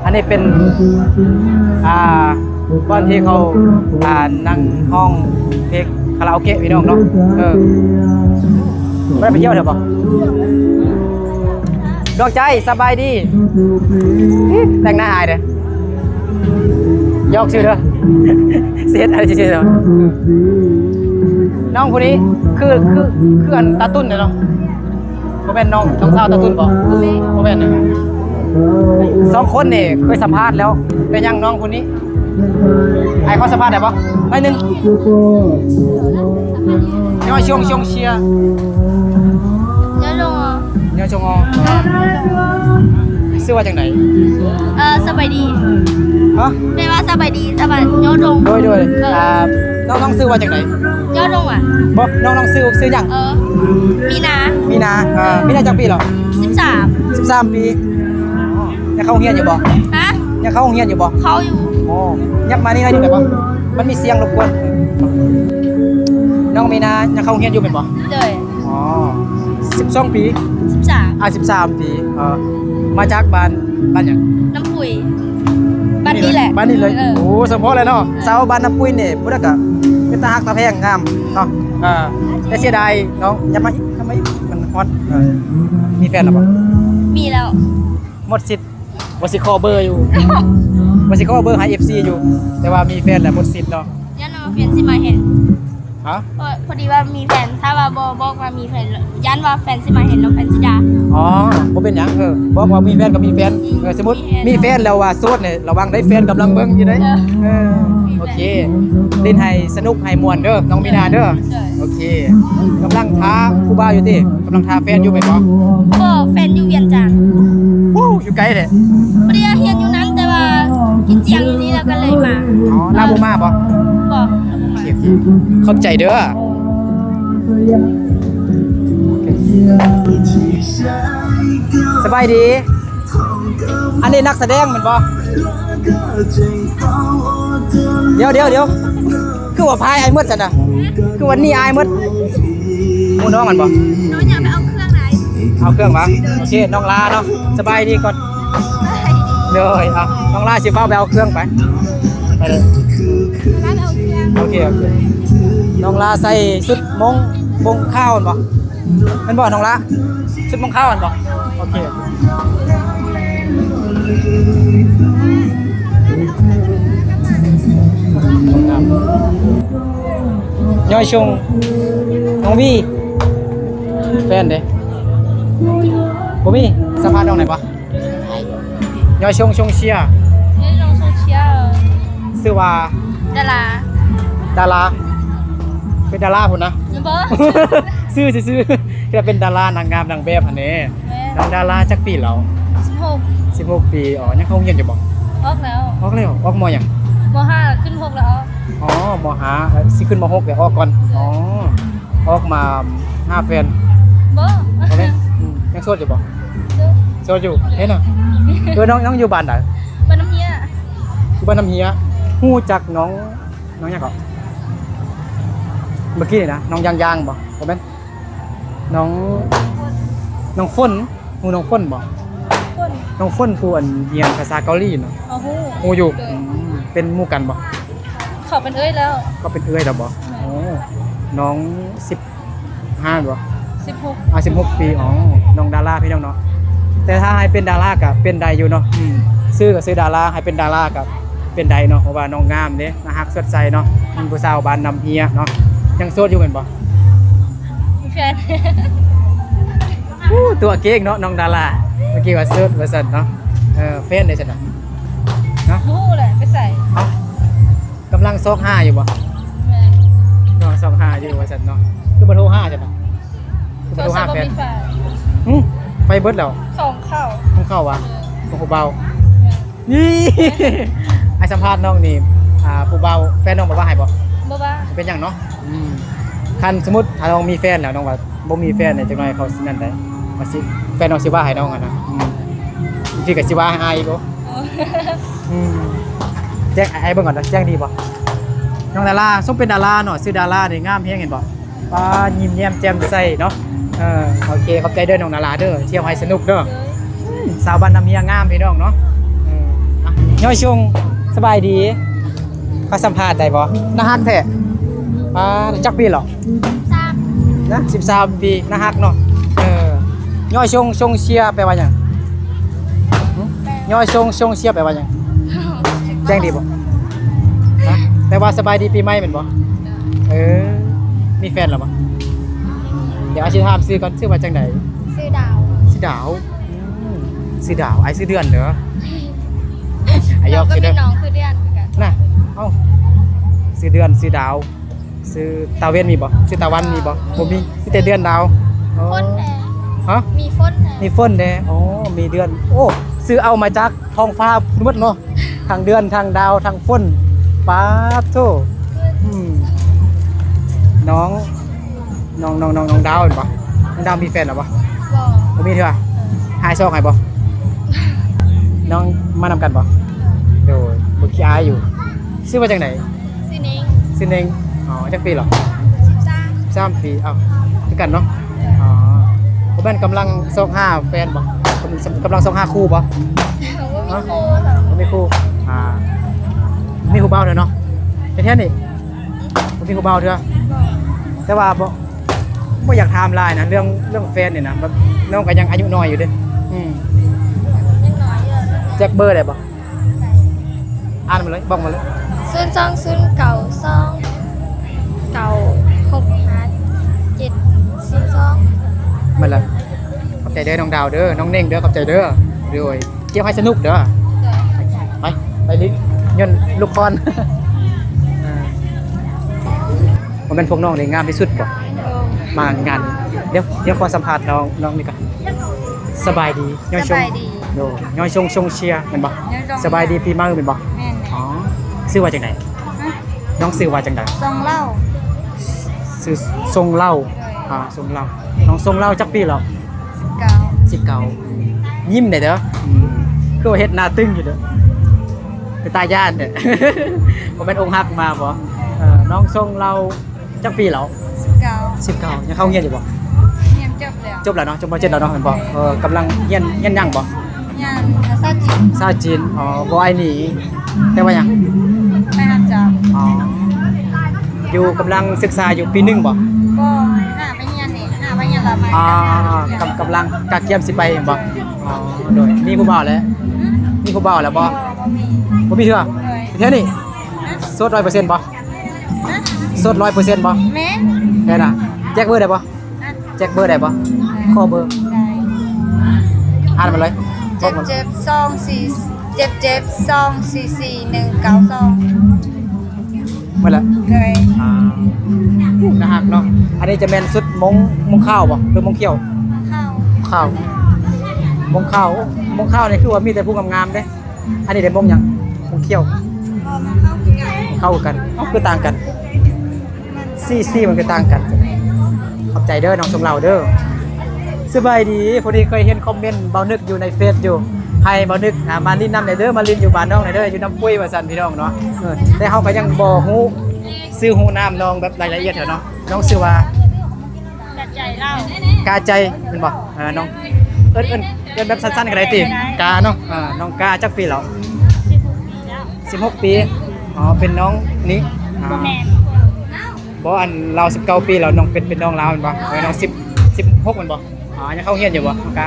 ອັນນີ້ເປັນ ອ່າ ບ່ອນທີ່ເຂົາ ອ່າ ນັ່ງຮ້ອງເພງຄາຣາໂອເກະ ພີ່ນ້ອງເນາະ. ເອີ ບໍ່ໄດ້ໄປທ່ຽວແຖວບໍ່? ດວງໃຈ ສະບາຍດີ. ແຕ່ງໜ້າອາຍເດ້ ຢອກຊື່ເດີ. ຊິເຮັດອາໄລຊື່ໆ ນ້ອງຜູ້ນີ້ຄື ຄື ຄືອັນຕາຕຸ້ນເນາະ. ບໍ່ແມ່ນນ້ອງ ນ້ອງສາວຕາຕຸ້ນບໍ່? ບໍ່ແມ່ນ. ສອງຄົນນີ້ເຄີຍສຳພາດແລ້ວ. ເປັນຫຍັງນ້ອງຄົນນີ້ ໃຫ້ເຂົາສຳພາດໄດ້ບໍ່? ໜ້ອຍໜຶ່ງ. ຍອດຊົງ ຊົງເຊຍ. ຍອດຊົງ ຍອດຊົງ. ຊື່ວ່າຈັ່ງໃດ? ເອີ ສະບາຍດີ. ຮະ? ແປວ່າສະບາຍດີ ສະບາຍ ຍອດຊົງ. ໂດຍ ໂດຍ. ເອີ ອ່າ ນ້ອງ ນ້ອງຊື່ວ່າຈັ່ງໃດ? ຍອດຊົງຫວາ? ບໍ່ ນ້ອງ ນ້ອງຊື່ ຊື່ຫຍັງ? ເອີ ມີນາ. ມີນາ. ເອີ ມີນາຈັກປີແລ້ວ? ສິບສາມ. ສິບສາມປີ. ອໍ ຍັງເຂົ້າໂຮງຮຽນຢູ່ບໍ່? ຮະ? ຍັງເຂົ້າໂຮງຮຽນຢູ່ບໍ່? ເຂົ້າຢູ່. ອໍ ຍັບມານີ້ໜ້ອຍໜຶ່ງໄດ້ບໍ່? ມັນມີສຽງລົບກວນ. ນ້ອງມີນາຍັງເຂົ້າໂຮງຮຽນຢູ່ແມ່ນບໍ່? ໂດຍ. ອໍ ສິບສອງປີ? ສິບສາມ. ອ່າ ສິບສາມປີ. ເອີ ມາຈາກບ້ານ ບ້ານຫຍັງ? ນ້ຳປຸຍ. ບ້ານນີ້ແຫຼະ ບ້ານນີ້ເລີຍ. ເອີ ໂອ້ ສຳເພາະເລີຍເນາະ. ເອີ ຊາວບ້ານນ້ຳປຸຍນີ້ ຜູ້ໃດກໍເປັນຕາຮັກຕາແພງ ງາມເນາະ. ເອີ ແຕ່ເສຍດາຍນ້ອງ ຢ່າມາອີກ ທຳໄມ ມັນຮ້ອນ. ເອີ ມີແຟນແລ້ວບໍ່? ມີແລ້ວ. ໝົດສິດ. ວ່າຊິຂໍເບີຢູ່ ວ່າຊິຂໍເບີໃຫ້ເອັຟຊີຢູ່ ແຕ່ວ່າມີແຟນແລ້ວໝົດສິດເນາະ. ຢ້ານວ່າແຟນຊິມາເຫັນ. ຮະ? ເພາະ ພໍດີວ່າມີແຟນ ຖ້າວ່າບໍ່ບອກວ່າມີແຟນ ຢ້ານວ່າແຟນຊິມາເຫັນແລ້ວແຟນຊິດ່າ. ອໍ ບໍ່ເປັນຫຍັງ. ເອີ ບອກວ່າມີແຟນກໍມີແຟນ. ອືມ ເອີ ສົມມຸດມີແຟນແລ້ວວ່າໂສດນີ້ ລະວັງໄດ້ ແຟນກຳລັງເບິ່ງຢູ່ເດ້. ເອີ ເອີ ໂອເຄ ຫຼິ້ນໃຫ້ສະໜຸກໃຫ້ມ່ວນເດີ ນ້ອງມີນາເດີ. ໂດຍ ໂອເຄ ກຳລັງຖ້າຜູ້ບ່າວຢູ່ຕິ? ກຳລັງຖ້າແຟນຢູ່ແມ່ນບໍ່? ບໍ່ ແຟນຢູ່ວຽງຈັນ. ໂອ້ ຢູ່ໄກແທ້. ພໍດີວ່າຮຽນຢູ່ນັ້ນ ແຕ່ວ່າກິນຈຽງຢູ່ນີ້ ແລ້ວກໍເລີຍມາ. ອໍ ລາວບໍ່ມາບໍ່? ບໍ່ ລາວບໍ່ມາ. ໂອເຄ ຂອບໃຈເດີ. ສະບາຍດີ. ອັນນີ້ນັກສະແດງແມ່ນບໍ່? ດຽວ ດຽວ ດຽວ ຄືວ່າພາຍອ້າຍໝົດຊັ້ນນະ? ຄືວ່າໜີອ້າຍໝົດ? ໝູ່ນ້ອງຫັ້ນບໍ່? ນ້ອງຢາກໄປເອົາເຄື່ອງໃດ? ເອົາເຄື່ອງຫວາ? ໂອເຄ ນ້ອງລາເນາະ. ສະບາຍດີກ່ອນ. ໂດຍ ເອົາ ນ້ອງລາຊິຟ້າວໄປເອົາເຄື່ອງໄປ. ໄປເລີຍ. ໂອເຄ ໂອເຄ ນ້ອງລາໃສ່ຊຸດມົ້ງ ມົ້ງຂາວຫັ້ນບໍ່? ແມ່ນບໍ່ນ້ອງລາ? ຊຸດມົ້ງຂາວຫັ້ນບໍ່? ໂອເຄ ຍ້ອຍຊົງ ນ້ອງວີ ແຟນເດ້? ບໍ່ມີ. ສຳພາດນ້ອງໄດ້ບໍ່? ຍ້ອຍຊົງ ຊົງເຊຍ. ຍ້ອຍຊົງ ຊົງເຊຍ. ຊື່ວ່າ? ດາລາ. ດາລາ ເປັນດາລາພຸ້ນນະ? ບໍ່ ຊື່ຊື່ໆ ຄືເປັນດາລາ ນາງງາມ ນາງແບບຫັ້ນເດ້. ແມ່ນ. ນ້ອງດາລາຈັກປີແລ້ວ? ສິບຫົກ. ສິບຫົກປີ. ອໍ ຍັງເຂົ້າໂຮງຮຽນຢູ່ບໍ່? ອອກແລ້ວ. ອອກແລ້ວ? ອອກ ມໍຫຍັງ? ມໍຫ້າ ຂຶ້ນຫົກແລ້ວອອກ. ອໍ ມໍຫ້າ ຊິຂຶ້ນມໍຫົກແລ້ວອອກກ່ອນ. ໂດຍ. ອໍ ອອກມາຫາແຟນ? ບໍ່ ບໍ່ແມ່ນ. ອືມ ຍັງໂສດຢູ່ບໍ່? ໂສດ. ໂສດຢູ່. ເຫັນນະ. ເອີ ນ້ອງ ນ້ອງຢູ່ບ້ານໃດ? ບ້ານນ້ຳເຮຍ. ຢູ່ບ້ານນ້ຳເຮຍ. ຮູ້ຈັກນ້ອງ ນ້ອງຫຍັງເກາະ? ມື້ກີ້ນີ້ນະ ນ້ອງຢາງໆບໍ່? ບໍ່ແມ່ນ ນ້ອງ ນ້ອງຝົນ ຮູ້ນ້ອງຝົນບໍ່? ຝົນ ນ້ອງຝົນຜູ້ອັນຮຽນພາສາເກົາຫຼີນະ. ອໍ ຮູ້ ຮູ້ຢູ່. ໂດຍ ອືມ ເປັນໝູ່ກັນບໍ່? ເຂົາເປັນເອື້ອຍແລ້ວ. ເຂົາເປັນເອື້ອຍແລ້ວບໍ່? ແມ່ນ. ໂອ້ ນ້ອງສິບຫ້າບໍ່? ສິບຫົກ. ອ່າ ສິບຫົກປີ. ອໍ ນ້ອງດາລາ ພີ່ນ້ອງເນາະ. ແຕ່ຖ້າໃຫ້ເປັນດາລາກະເປັນໄດ້ຢູ່ເນາະ. ອືມ ຊື່ກະຊື່ດາລາ ໃຫ້ເປັນດາລາກະເປັນໄດ້ເນາະ ເພາະວ່ານ້ອງງາມເດ້ ໜ້າຮັກ ສົດໃສເນາະ. ເປັນຜູ້ສາວບ້ານນ້ຳເຮຍເນາະ. ຍັງໂສດຢູ່ແມ່ນບໍ່? ມີແຟນ. ໂອ້ ຕົວະເກັ່ງເນາະ ນ້ອງດາລາ. ເມື່ອກີ້ວ່າໂສດວ່າຊັ້ນເນາະ. ເອີ ແຟນເດຊັ້ນນະ? ຮະ? ຮູ້ແຫຼະ ໄປໃສ? ເອົ້າ ກຳລັງຊອກຫາຢູ່ບໍ່? ແມ່ນ. ເນາະ ຊອກຫາຢູ່ວ່າຊັ້ນເນາະ. ຄືບໍ່ໂທຫາຊັ້ນນະ? ຄືບໍ່ໂທຫາແຟນ? ໂທສັບບໍ່ມີໄຟ. ຫື? ໄຟເບິດແລ້ວ? ຂອງເຂົາ. ຂອງເຂົາຫວາ? ເອີ ຂອງຜູ້ບ່າວ. ແມ່ນ. ນີ້ ອ້າຍສຳພາດນ້ອງນີ້ ອ່າ ຜູ້ບ່າວ ແຟນນ້ອງບໍ່ວ່າໃຫ້ບໍ່? ບໍ່ວ່າ. ເປັນຫຍັງເນາະ? ອືມ ຄັນສົມມຸດຖ້ານ້ອງມີແຟນແລ້ວ ນ້ອງວ່າບໍ່ມີແຟນນີ້ ຈັກໜ້ອຍເຂົາຊິນັ້ນໄດ໋ ວ່າຊິ ແຟນນ້ອງຊິວ່າໃຫ້ນ້ອງຫັ້ນນະ. ອືມ ບາງທີກະຊິວ່າໃຫ້ອ້າຍອີກບໍ່? ໂອ້ ອືມ ແຈ້ງ ໃຫ້ອ້າຍເບິ່ງກ່ອນເດີ ແຈ້ງດີບໍ່? ນ້ອງດາລາ ສົມເປັນດາລາເນາະ ຊື່ດາລານີ້ງາມແຮງ ເຫັນບໍ່? ປ້າ ຍິ້ມແຍ້ມແຈ່ມໃສເນາະ. ເອີ ໂອເຄ ຂອບໃຈເດີນ້ອງດາລາເດີ ທ່ຽວໃຫ້ສະໜຸກເດີ. ອືມ ສາວບ້ານນ້ຳເຮຍງາມພີ່ນ້ອງເນາະ. ເອີ ອະ ຍ້ອຍຊົງ ສະບາຍດີ ຂໍສຳພາດໄດ້ບໍ່? ໜ້າຮັກແທ້. ປ້າ ຈັກປີແລ້ວ? ສາມ ນະ ສິບສາມປີ ໜ້າຮັກເນາະ. ເອີ ຍ້ອຍຊົງ ຊົງເຊຍແປວ່າຫຍັງ? ຫຶ? ຍ້ອຍຊົງ ຊົງເຊຍແປວ່າຫຍັງ? ແຈ້ງດີບໍ່? ຮະ? ແປວ່າສະບາຍດີປີໃໝ່ແມ່ນບໍ່? ເອີ ມີແຟນແລ້ວບໍ່? ດຽວອ້າຍຊິຖາມຊື່ກ່ອນ ຊື່ວ່າຈັ່ງໃດ? ຊື່ດາວ. ຊື່ດາວ. ອືມ ຊື່ດາວ ອ້າຍຊື່ເດືອນເດີ. ອ້າຍຢອກຊື່ເດີ ນ້ອງຄືເດືອນຄືກັນນະ. ເອົ້າ ຊື່ເດືອນ ຊື່ດາວ ຊື່ຕາເວັນມີບໍ່? ຊື່ຕາວັນມີບໍ່? ບໍ່ມີ ມີແຕ່ເດືອນດາວ. ຝົນແດ່. ຮະ? ມີຝົນແດ່. ມີຝົນແດ່. ອໍ ມີເດືອນ. ໂອ້ ຊື່ເອົາມາຈາກທ້ອງຟ້າພຸ້ນໝົດເນາະ ທັງເດືອນ ທັງດາວ ທັງຝົນ. ປາດໂທ້. ອືມ ນ້ອງ ນ້ອງ ນ້ອງ ນ້ອງ ນ້ອງດາວແມ່ນບໍ່? ນ້ອງດາວມີແຟນແລ້ວບໍ່? ບໍ່. ບໍ່ມີເທື່ອ. ເອີ ຫາຍຊອກໃຫ້ບໍ່? ນ້ອງມານຳກັນບໍ່? ໂດຍ ບໍ່ຂີ້ອາຍຢູ່. ຊື່ວ່າຈັ່ງໃດ? ຊື່ເນັງ. ຊື່ເນັງ. ອໍ ຈັກປີແລ້ວ? ສິບສາມ. ສິບສາມປີ. ເອົ້າ ຄືກັນເນາະ. ອໍ ບໍ່ແມ່ນກຳລັງຊອກຫາແຟນບໍ່? ກຳ ກຳລັງຊອກຫາຄູ່ບໍ່? ບໍ່ມີຄູ່. ບໍ່ມີຄູ່. ອ່າ ມີຜູ້ບ່າວແລ້ວເນາະ? ແຖວໆນີ້ ບໍ່ມີຜູ້ບ່າວເທື່ອ. ບໍ່. ແຕ່ວ່າບໍ່ ບໍ່ຢາກຖາມຫຼາຍນະ ເລື່ອງ ເລື່ອງແຟນນີ້ນະ ແບບນ້ອງກະຍັງອາຍຸນ້ອຍຢູ່ເດ້. ອືມ ຍັງນ້ອຍຢູ່. ແຈັກເບີໄດ້ບໍ່? ອ່ານມາເລີຍ ບອກມາເລີຍ. ສູນສອງສູນເກົ້າສອງເກົ້າຫົກຫ້າເຈັດສູນສອງ. ໝົດລະ. ຂອບໃຈເດີນ້ອງດາວເດີ ນ້ອງເນັງເດີ ຂອບໃຈເດີ. ໂດຍ ທ່ຽວໃຫ້ສະໜຸກເດີ. ໂດຍ ໄປ ໄປຫຼິ້ນ ຍົນລູກຄອນ. ເອີ ບໍ່ແມ່ນພວກນ້ອງນີ້ງາມທີ່ສຸດບໍ່? ໂອ້ ມາງານນີ້. ດຽວ ດຽວຂໍສຳພາດນ້ອງ ນ້ອງນີ້ກ່ອນ. ສະບາຍດີ ຍ້ອຍຊົງ. ສະບາຍດີ. ໂດຍ ຍ້ອຍຊົງ ຊົງເຊຍແມ່ນບໍ່? ຍ້ອຍຊົງ. ສະບາຍດີປີໃໝ່ແມ່ນບໍ່? ແມ່ນ. ອໍ ຊື່ວ່າຈັ່ງໃດ? ຮະ? ນ້ອງຊື່ວ່າຈັ່ງໃດ? ຊົງເລົ່າ. ຊື່ຊົງເລົ່າ. ໂດຍ. ອ່າ ຊົງເລົ່າ. ນ້ອງຊົງເລົ່າຈັກປີແລ້ວ? ສິບເກົ້າ. ສິບເກົ້າ. ຍິ້ມແດ່ເດີ. ອືມ ຄືວ່າເຮັດໜ້າຕຶງຢູ່ເດີ ເປັນຕາຢ້ານແທ້. ບໍ່ແມ່ນອົກຫັກມາບໍ່? ເອີ ນ້ອງຊົງເລົ່າ ຈັກປີແລ້ວ? ສິບເກົ້າ. ສິບເກົ້າ. ຍັງເຂົ້າໂຮງຮຽນຢູ່ບໍ່? ຮຽນຈົບແລ້ວ. ຈົບແລ້ວເນາະ ຈົບ ມໍເຈັດແລ້ວເນາະ ແມ່ນບໍ່? ເອີ ກຳລັງຮຽນ ຮຽນຫຍັງບໍ່? ຮຽນພາສາຈີນ. ພາສາຈີນ. ອໍ ບໍ່ໄອໜີ ແປວ່າຫຍັງ? ໄປຮັບຈ້າງ. ອໍ ຢູ່ ກຳລັງສຶກສາຢູ່ປີໜຶ່ງບໍ່? ບໍ່ ຫາໄປຮຽນນີ້ ຫາໄປຮຽນລະໄມ. ອໍ ກຳ ກຳລັງກະກຽມຊິໄປແມ່ນບໍ່? ອໍ ໂດຍ ມີຜູ້ບ່າວແລ້ວ? ຫຶ? ມີຜູ້ບ່າວແລ້ວບໍ່? ບໍ່ ບໍ່ມີ. ບໍ່ມີເທື່ອ? ໂດຍ. ແຖວນີ້ ຮະ? ໂສດຮ້ອຍເປີເຊັນບໍ່? ຮະ? ໂສດຮ້ອຍເປີເຊັນບໍ່? ແມ່ນ. ແມ່ນນະ. ແຈກເບີໄດ້ບໍ່? ຮະ? ແຈກເບີໄດ້ບໍ່? ໄດ້. ຂໍເບີ. ໄດ້. ອ່ານມາເລີຍ. ເຈັດເຈັດສອງສີ່ ເຈັດເຈັດສອງສີ່ສີ່ໜຶ່ງເກົ້າສອງ. ໝົດລະ? ໂດຍ. ອ່າ ໜ້າຮັກເນາະ. ອັນນີ້ຈະແມ່ນຊຸດມົ້ງ ມົ້ງຂາວບໍ່ ຫຼືມົ້ງຂຽວ? ຂາວ. ຂາວ ມົ້ງຂາວ. ມົ້ງຂາວນີ້ຄືວ່າມີແຕ່ຜູ້ງາມໆເດ້. ອັນນີ້ເດ ມົ້ງຫຍັງ? ມົ້ງຂຽວ. ອໍ ມັນຂາວຄືກັນ. ຂາວຄືກັນ. ເອົ້າ ຄືຕ່າງກັນ? ສີ ສີມັນຄືຕ່າງກັນ. ຂອບໃຈເດີ ນ້ອງຊົງເລົ່າເດີ. ສະບາຍດີ. ພໍດີເຄີຍເຫັນຄອມເມັນບ່າວນຶກຢູ່ໃນເຟສຢູ່ ໃຫ້ບ່າວນຶກ ອ່າ ມາຫຼິ້ນນຳແດ່ເດີ ມາຫຼິ້ນຢູ່ບ້ານນ້ອງແດ່ເດີ ຢູ່ນ້ຳປຸ້ຍວ່າຊັ້ນ ພີ່ນ້ອງເນາະ. ເອີ ແຕ່ເຮົາກະຍັງບໍ່ຮູ້ ຊື່ຮູ້ນາມນ້ອງແບບລາຍລະອຽດແທ້ເນາະ. ນ້ອງຊື່ວ່າ ກາໃຈລາວ ກາໃຈແມ່ນບໍ່? ເອີ ນ້ອງ ເອີ້ນ ເອີ້ນ ເອີ້ນແບບສັ້ນໆກໍໄດ້ຕິ? ກາເນາະ. ເອີ ນ້ອງກາຈັກປີແລ້ວ? ສິບຫົກປີແລ້ວ. ສິບຫົກປີ. ອໍ ເປັນນ້ອງນີ້? ອ່າ ບໍ່ແມ່ນ ບໍ່ ອັນລາວສິບເກົ້າປີແລ້ວ ນ້ອງເປັນ ເປັນນ້ອງລາວແມ່ນບໍ່? ເອີ ນ້ອງສິບ ສິບຫົກແມ່ນບໍ່? ອໍ ຍັງເຂົ້າຮຽນຢູ່ບໍ່ນ້ອງກາ?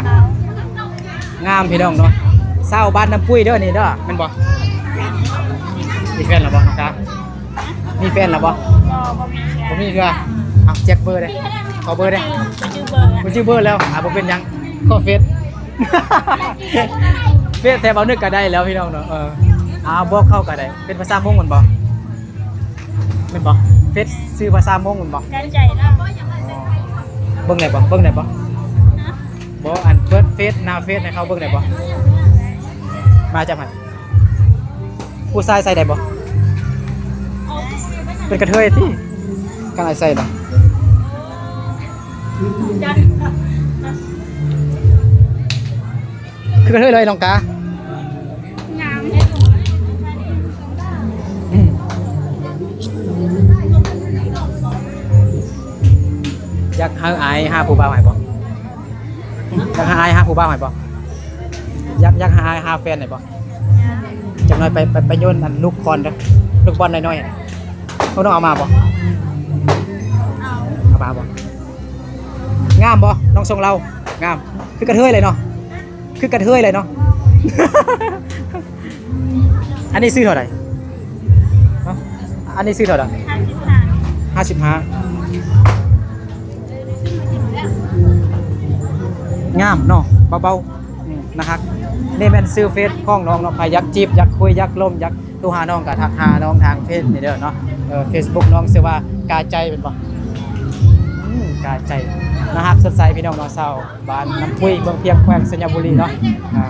ງາມພີ່ນ້ອງເນາະ. ຊາວບ້ານນ້ຳປຸ້ຍເດີນີ້ເດີ ແມ່ນບໍ່? ມີແຟນແລ້ວບໍ່ນ້ອງກາ? ມີແຟນແລ້ວບໍ່? ບໍ່ ບໍ່ມີເທື່ອ ບໍ່ມີເທື່ອ. ເອົາ ແຈກເບີເດ້ ຂໍເບີເດ້. ບໍ່ຈື່ເບີ ບໍ່ຈື່ເບີແລ້ວ. ອ່າ ບໍ່ເປັນຫຍັງ ຂໍເຟສ ເຟສແຖມເອົານຶກກໍໄດ້ແລ້ວພີ່ນ້ອງເນາະ. ເອີ ອ່າ ບອກເຂົາກໍໄດ້. ເປັນພາສາມົ້ງແມ່ນບໍ່? ແມ່ນບໍ່? ເຟສຊື່ພາສາມົ້ງແມ່ນບໍ່? ກາໃຈລາວ. ອໍ ເບິ່ງໄດ້ບໍ່? ເບິ່ງໄດ້ບໍ່? ຮະ? ບໍ່ ອັນເປີດເຟສ ໜ້າເຟສໃຫ້ເຂົາເບິ່ງໄດ້ບໍ່? ມາຈັບໃຫ້ ຜູ້ຊາຍໃສ່ໄດ້ບໍ່? ເປັນກະເທີຍຕິ ຄັນອ້າຍໃສ່ນະ. ຄືກະເທີຍເລີຍນ້ອງກາ. ງາມ. ອືມ ຢາກໃຫ້ອ້າຍຫາຜູ້ບ່າວໃຫ້ບໍ່? ຢາກໃຫ້ອ້າຍຫາຜູ້ບ່າວໃຫ້ບໍ່? ຢາກ ຢາກໃຫ້ອ້າຍຫາແຟນໃຫ້ບໍ່? ຈັກໜ້ອຍໄປ ໄປ ໄປໂຍນອັນລູກບອນເດີ ລູກບອນນ້ອຍໆ. ພວກນ້ອງເອົາມາບໍ່? ເອົາ ເອົາມາບໍ່? ງາມບໍ່? ນ້ອງຊົງລາວ ງາມ ຄືກະເທີຍເລີຍເນາະ. ຄືກະເທີຍເລີຍເນາະ. ອັນນີ້ຊື້ເທົ່າໃດ? ຮະ? ອັນນີ້ຊື້ເທົ່າໃດ? ຫ້າສິບຫ້າ ຫ້າສິບຫ້າ. ງາມເນາະ ເບົາໆ ອືມ ໜ້າຮັກ. ນີ້ແມ່ນຊື່ເຟສຂອງນ້ອງເນາະ. ໃຜຢາກຈີບ ຢາກຄຸຍ ຢາກລົມ ຢາກໂທຫານ້ອງກໍທັກຫານ້ອງທາງເຟສນີ້ເດີເນາະ. ເອີ ເຟສບຸກນ້ອງຊື່ວ່າກາໃຈແມ່ນບໍ່? ອືມ ກາໃຈ ໜ້າຮັກສົດໃສພີ່ນ້ອງເນາະ. ຊາວ ບ້ານນ້ຳພຸຍ ເມືອງພຽງ ແຂວງໄຊຍະບູລີເນາະ. ອ່າ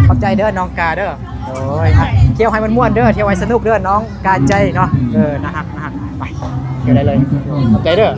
ຂອບໃຈເດີນ້ອງກາເດີ. ໂອ້ຍ ອ່ະ ທ່ຽວໃຫ້ມັນມ່ວນເດີ ທ່ຽວໃຫ້ສະໜຸກເດີນ້ອງກາໃຈເນາະ. ເອີ ໜ້າຮັກ ໜ້າຮັກ ໄປທ່ຽວໄດ້ເລີຍ. ຂອບໃຈເດີ.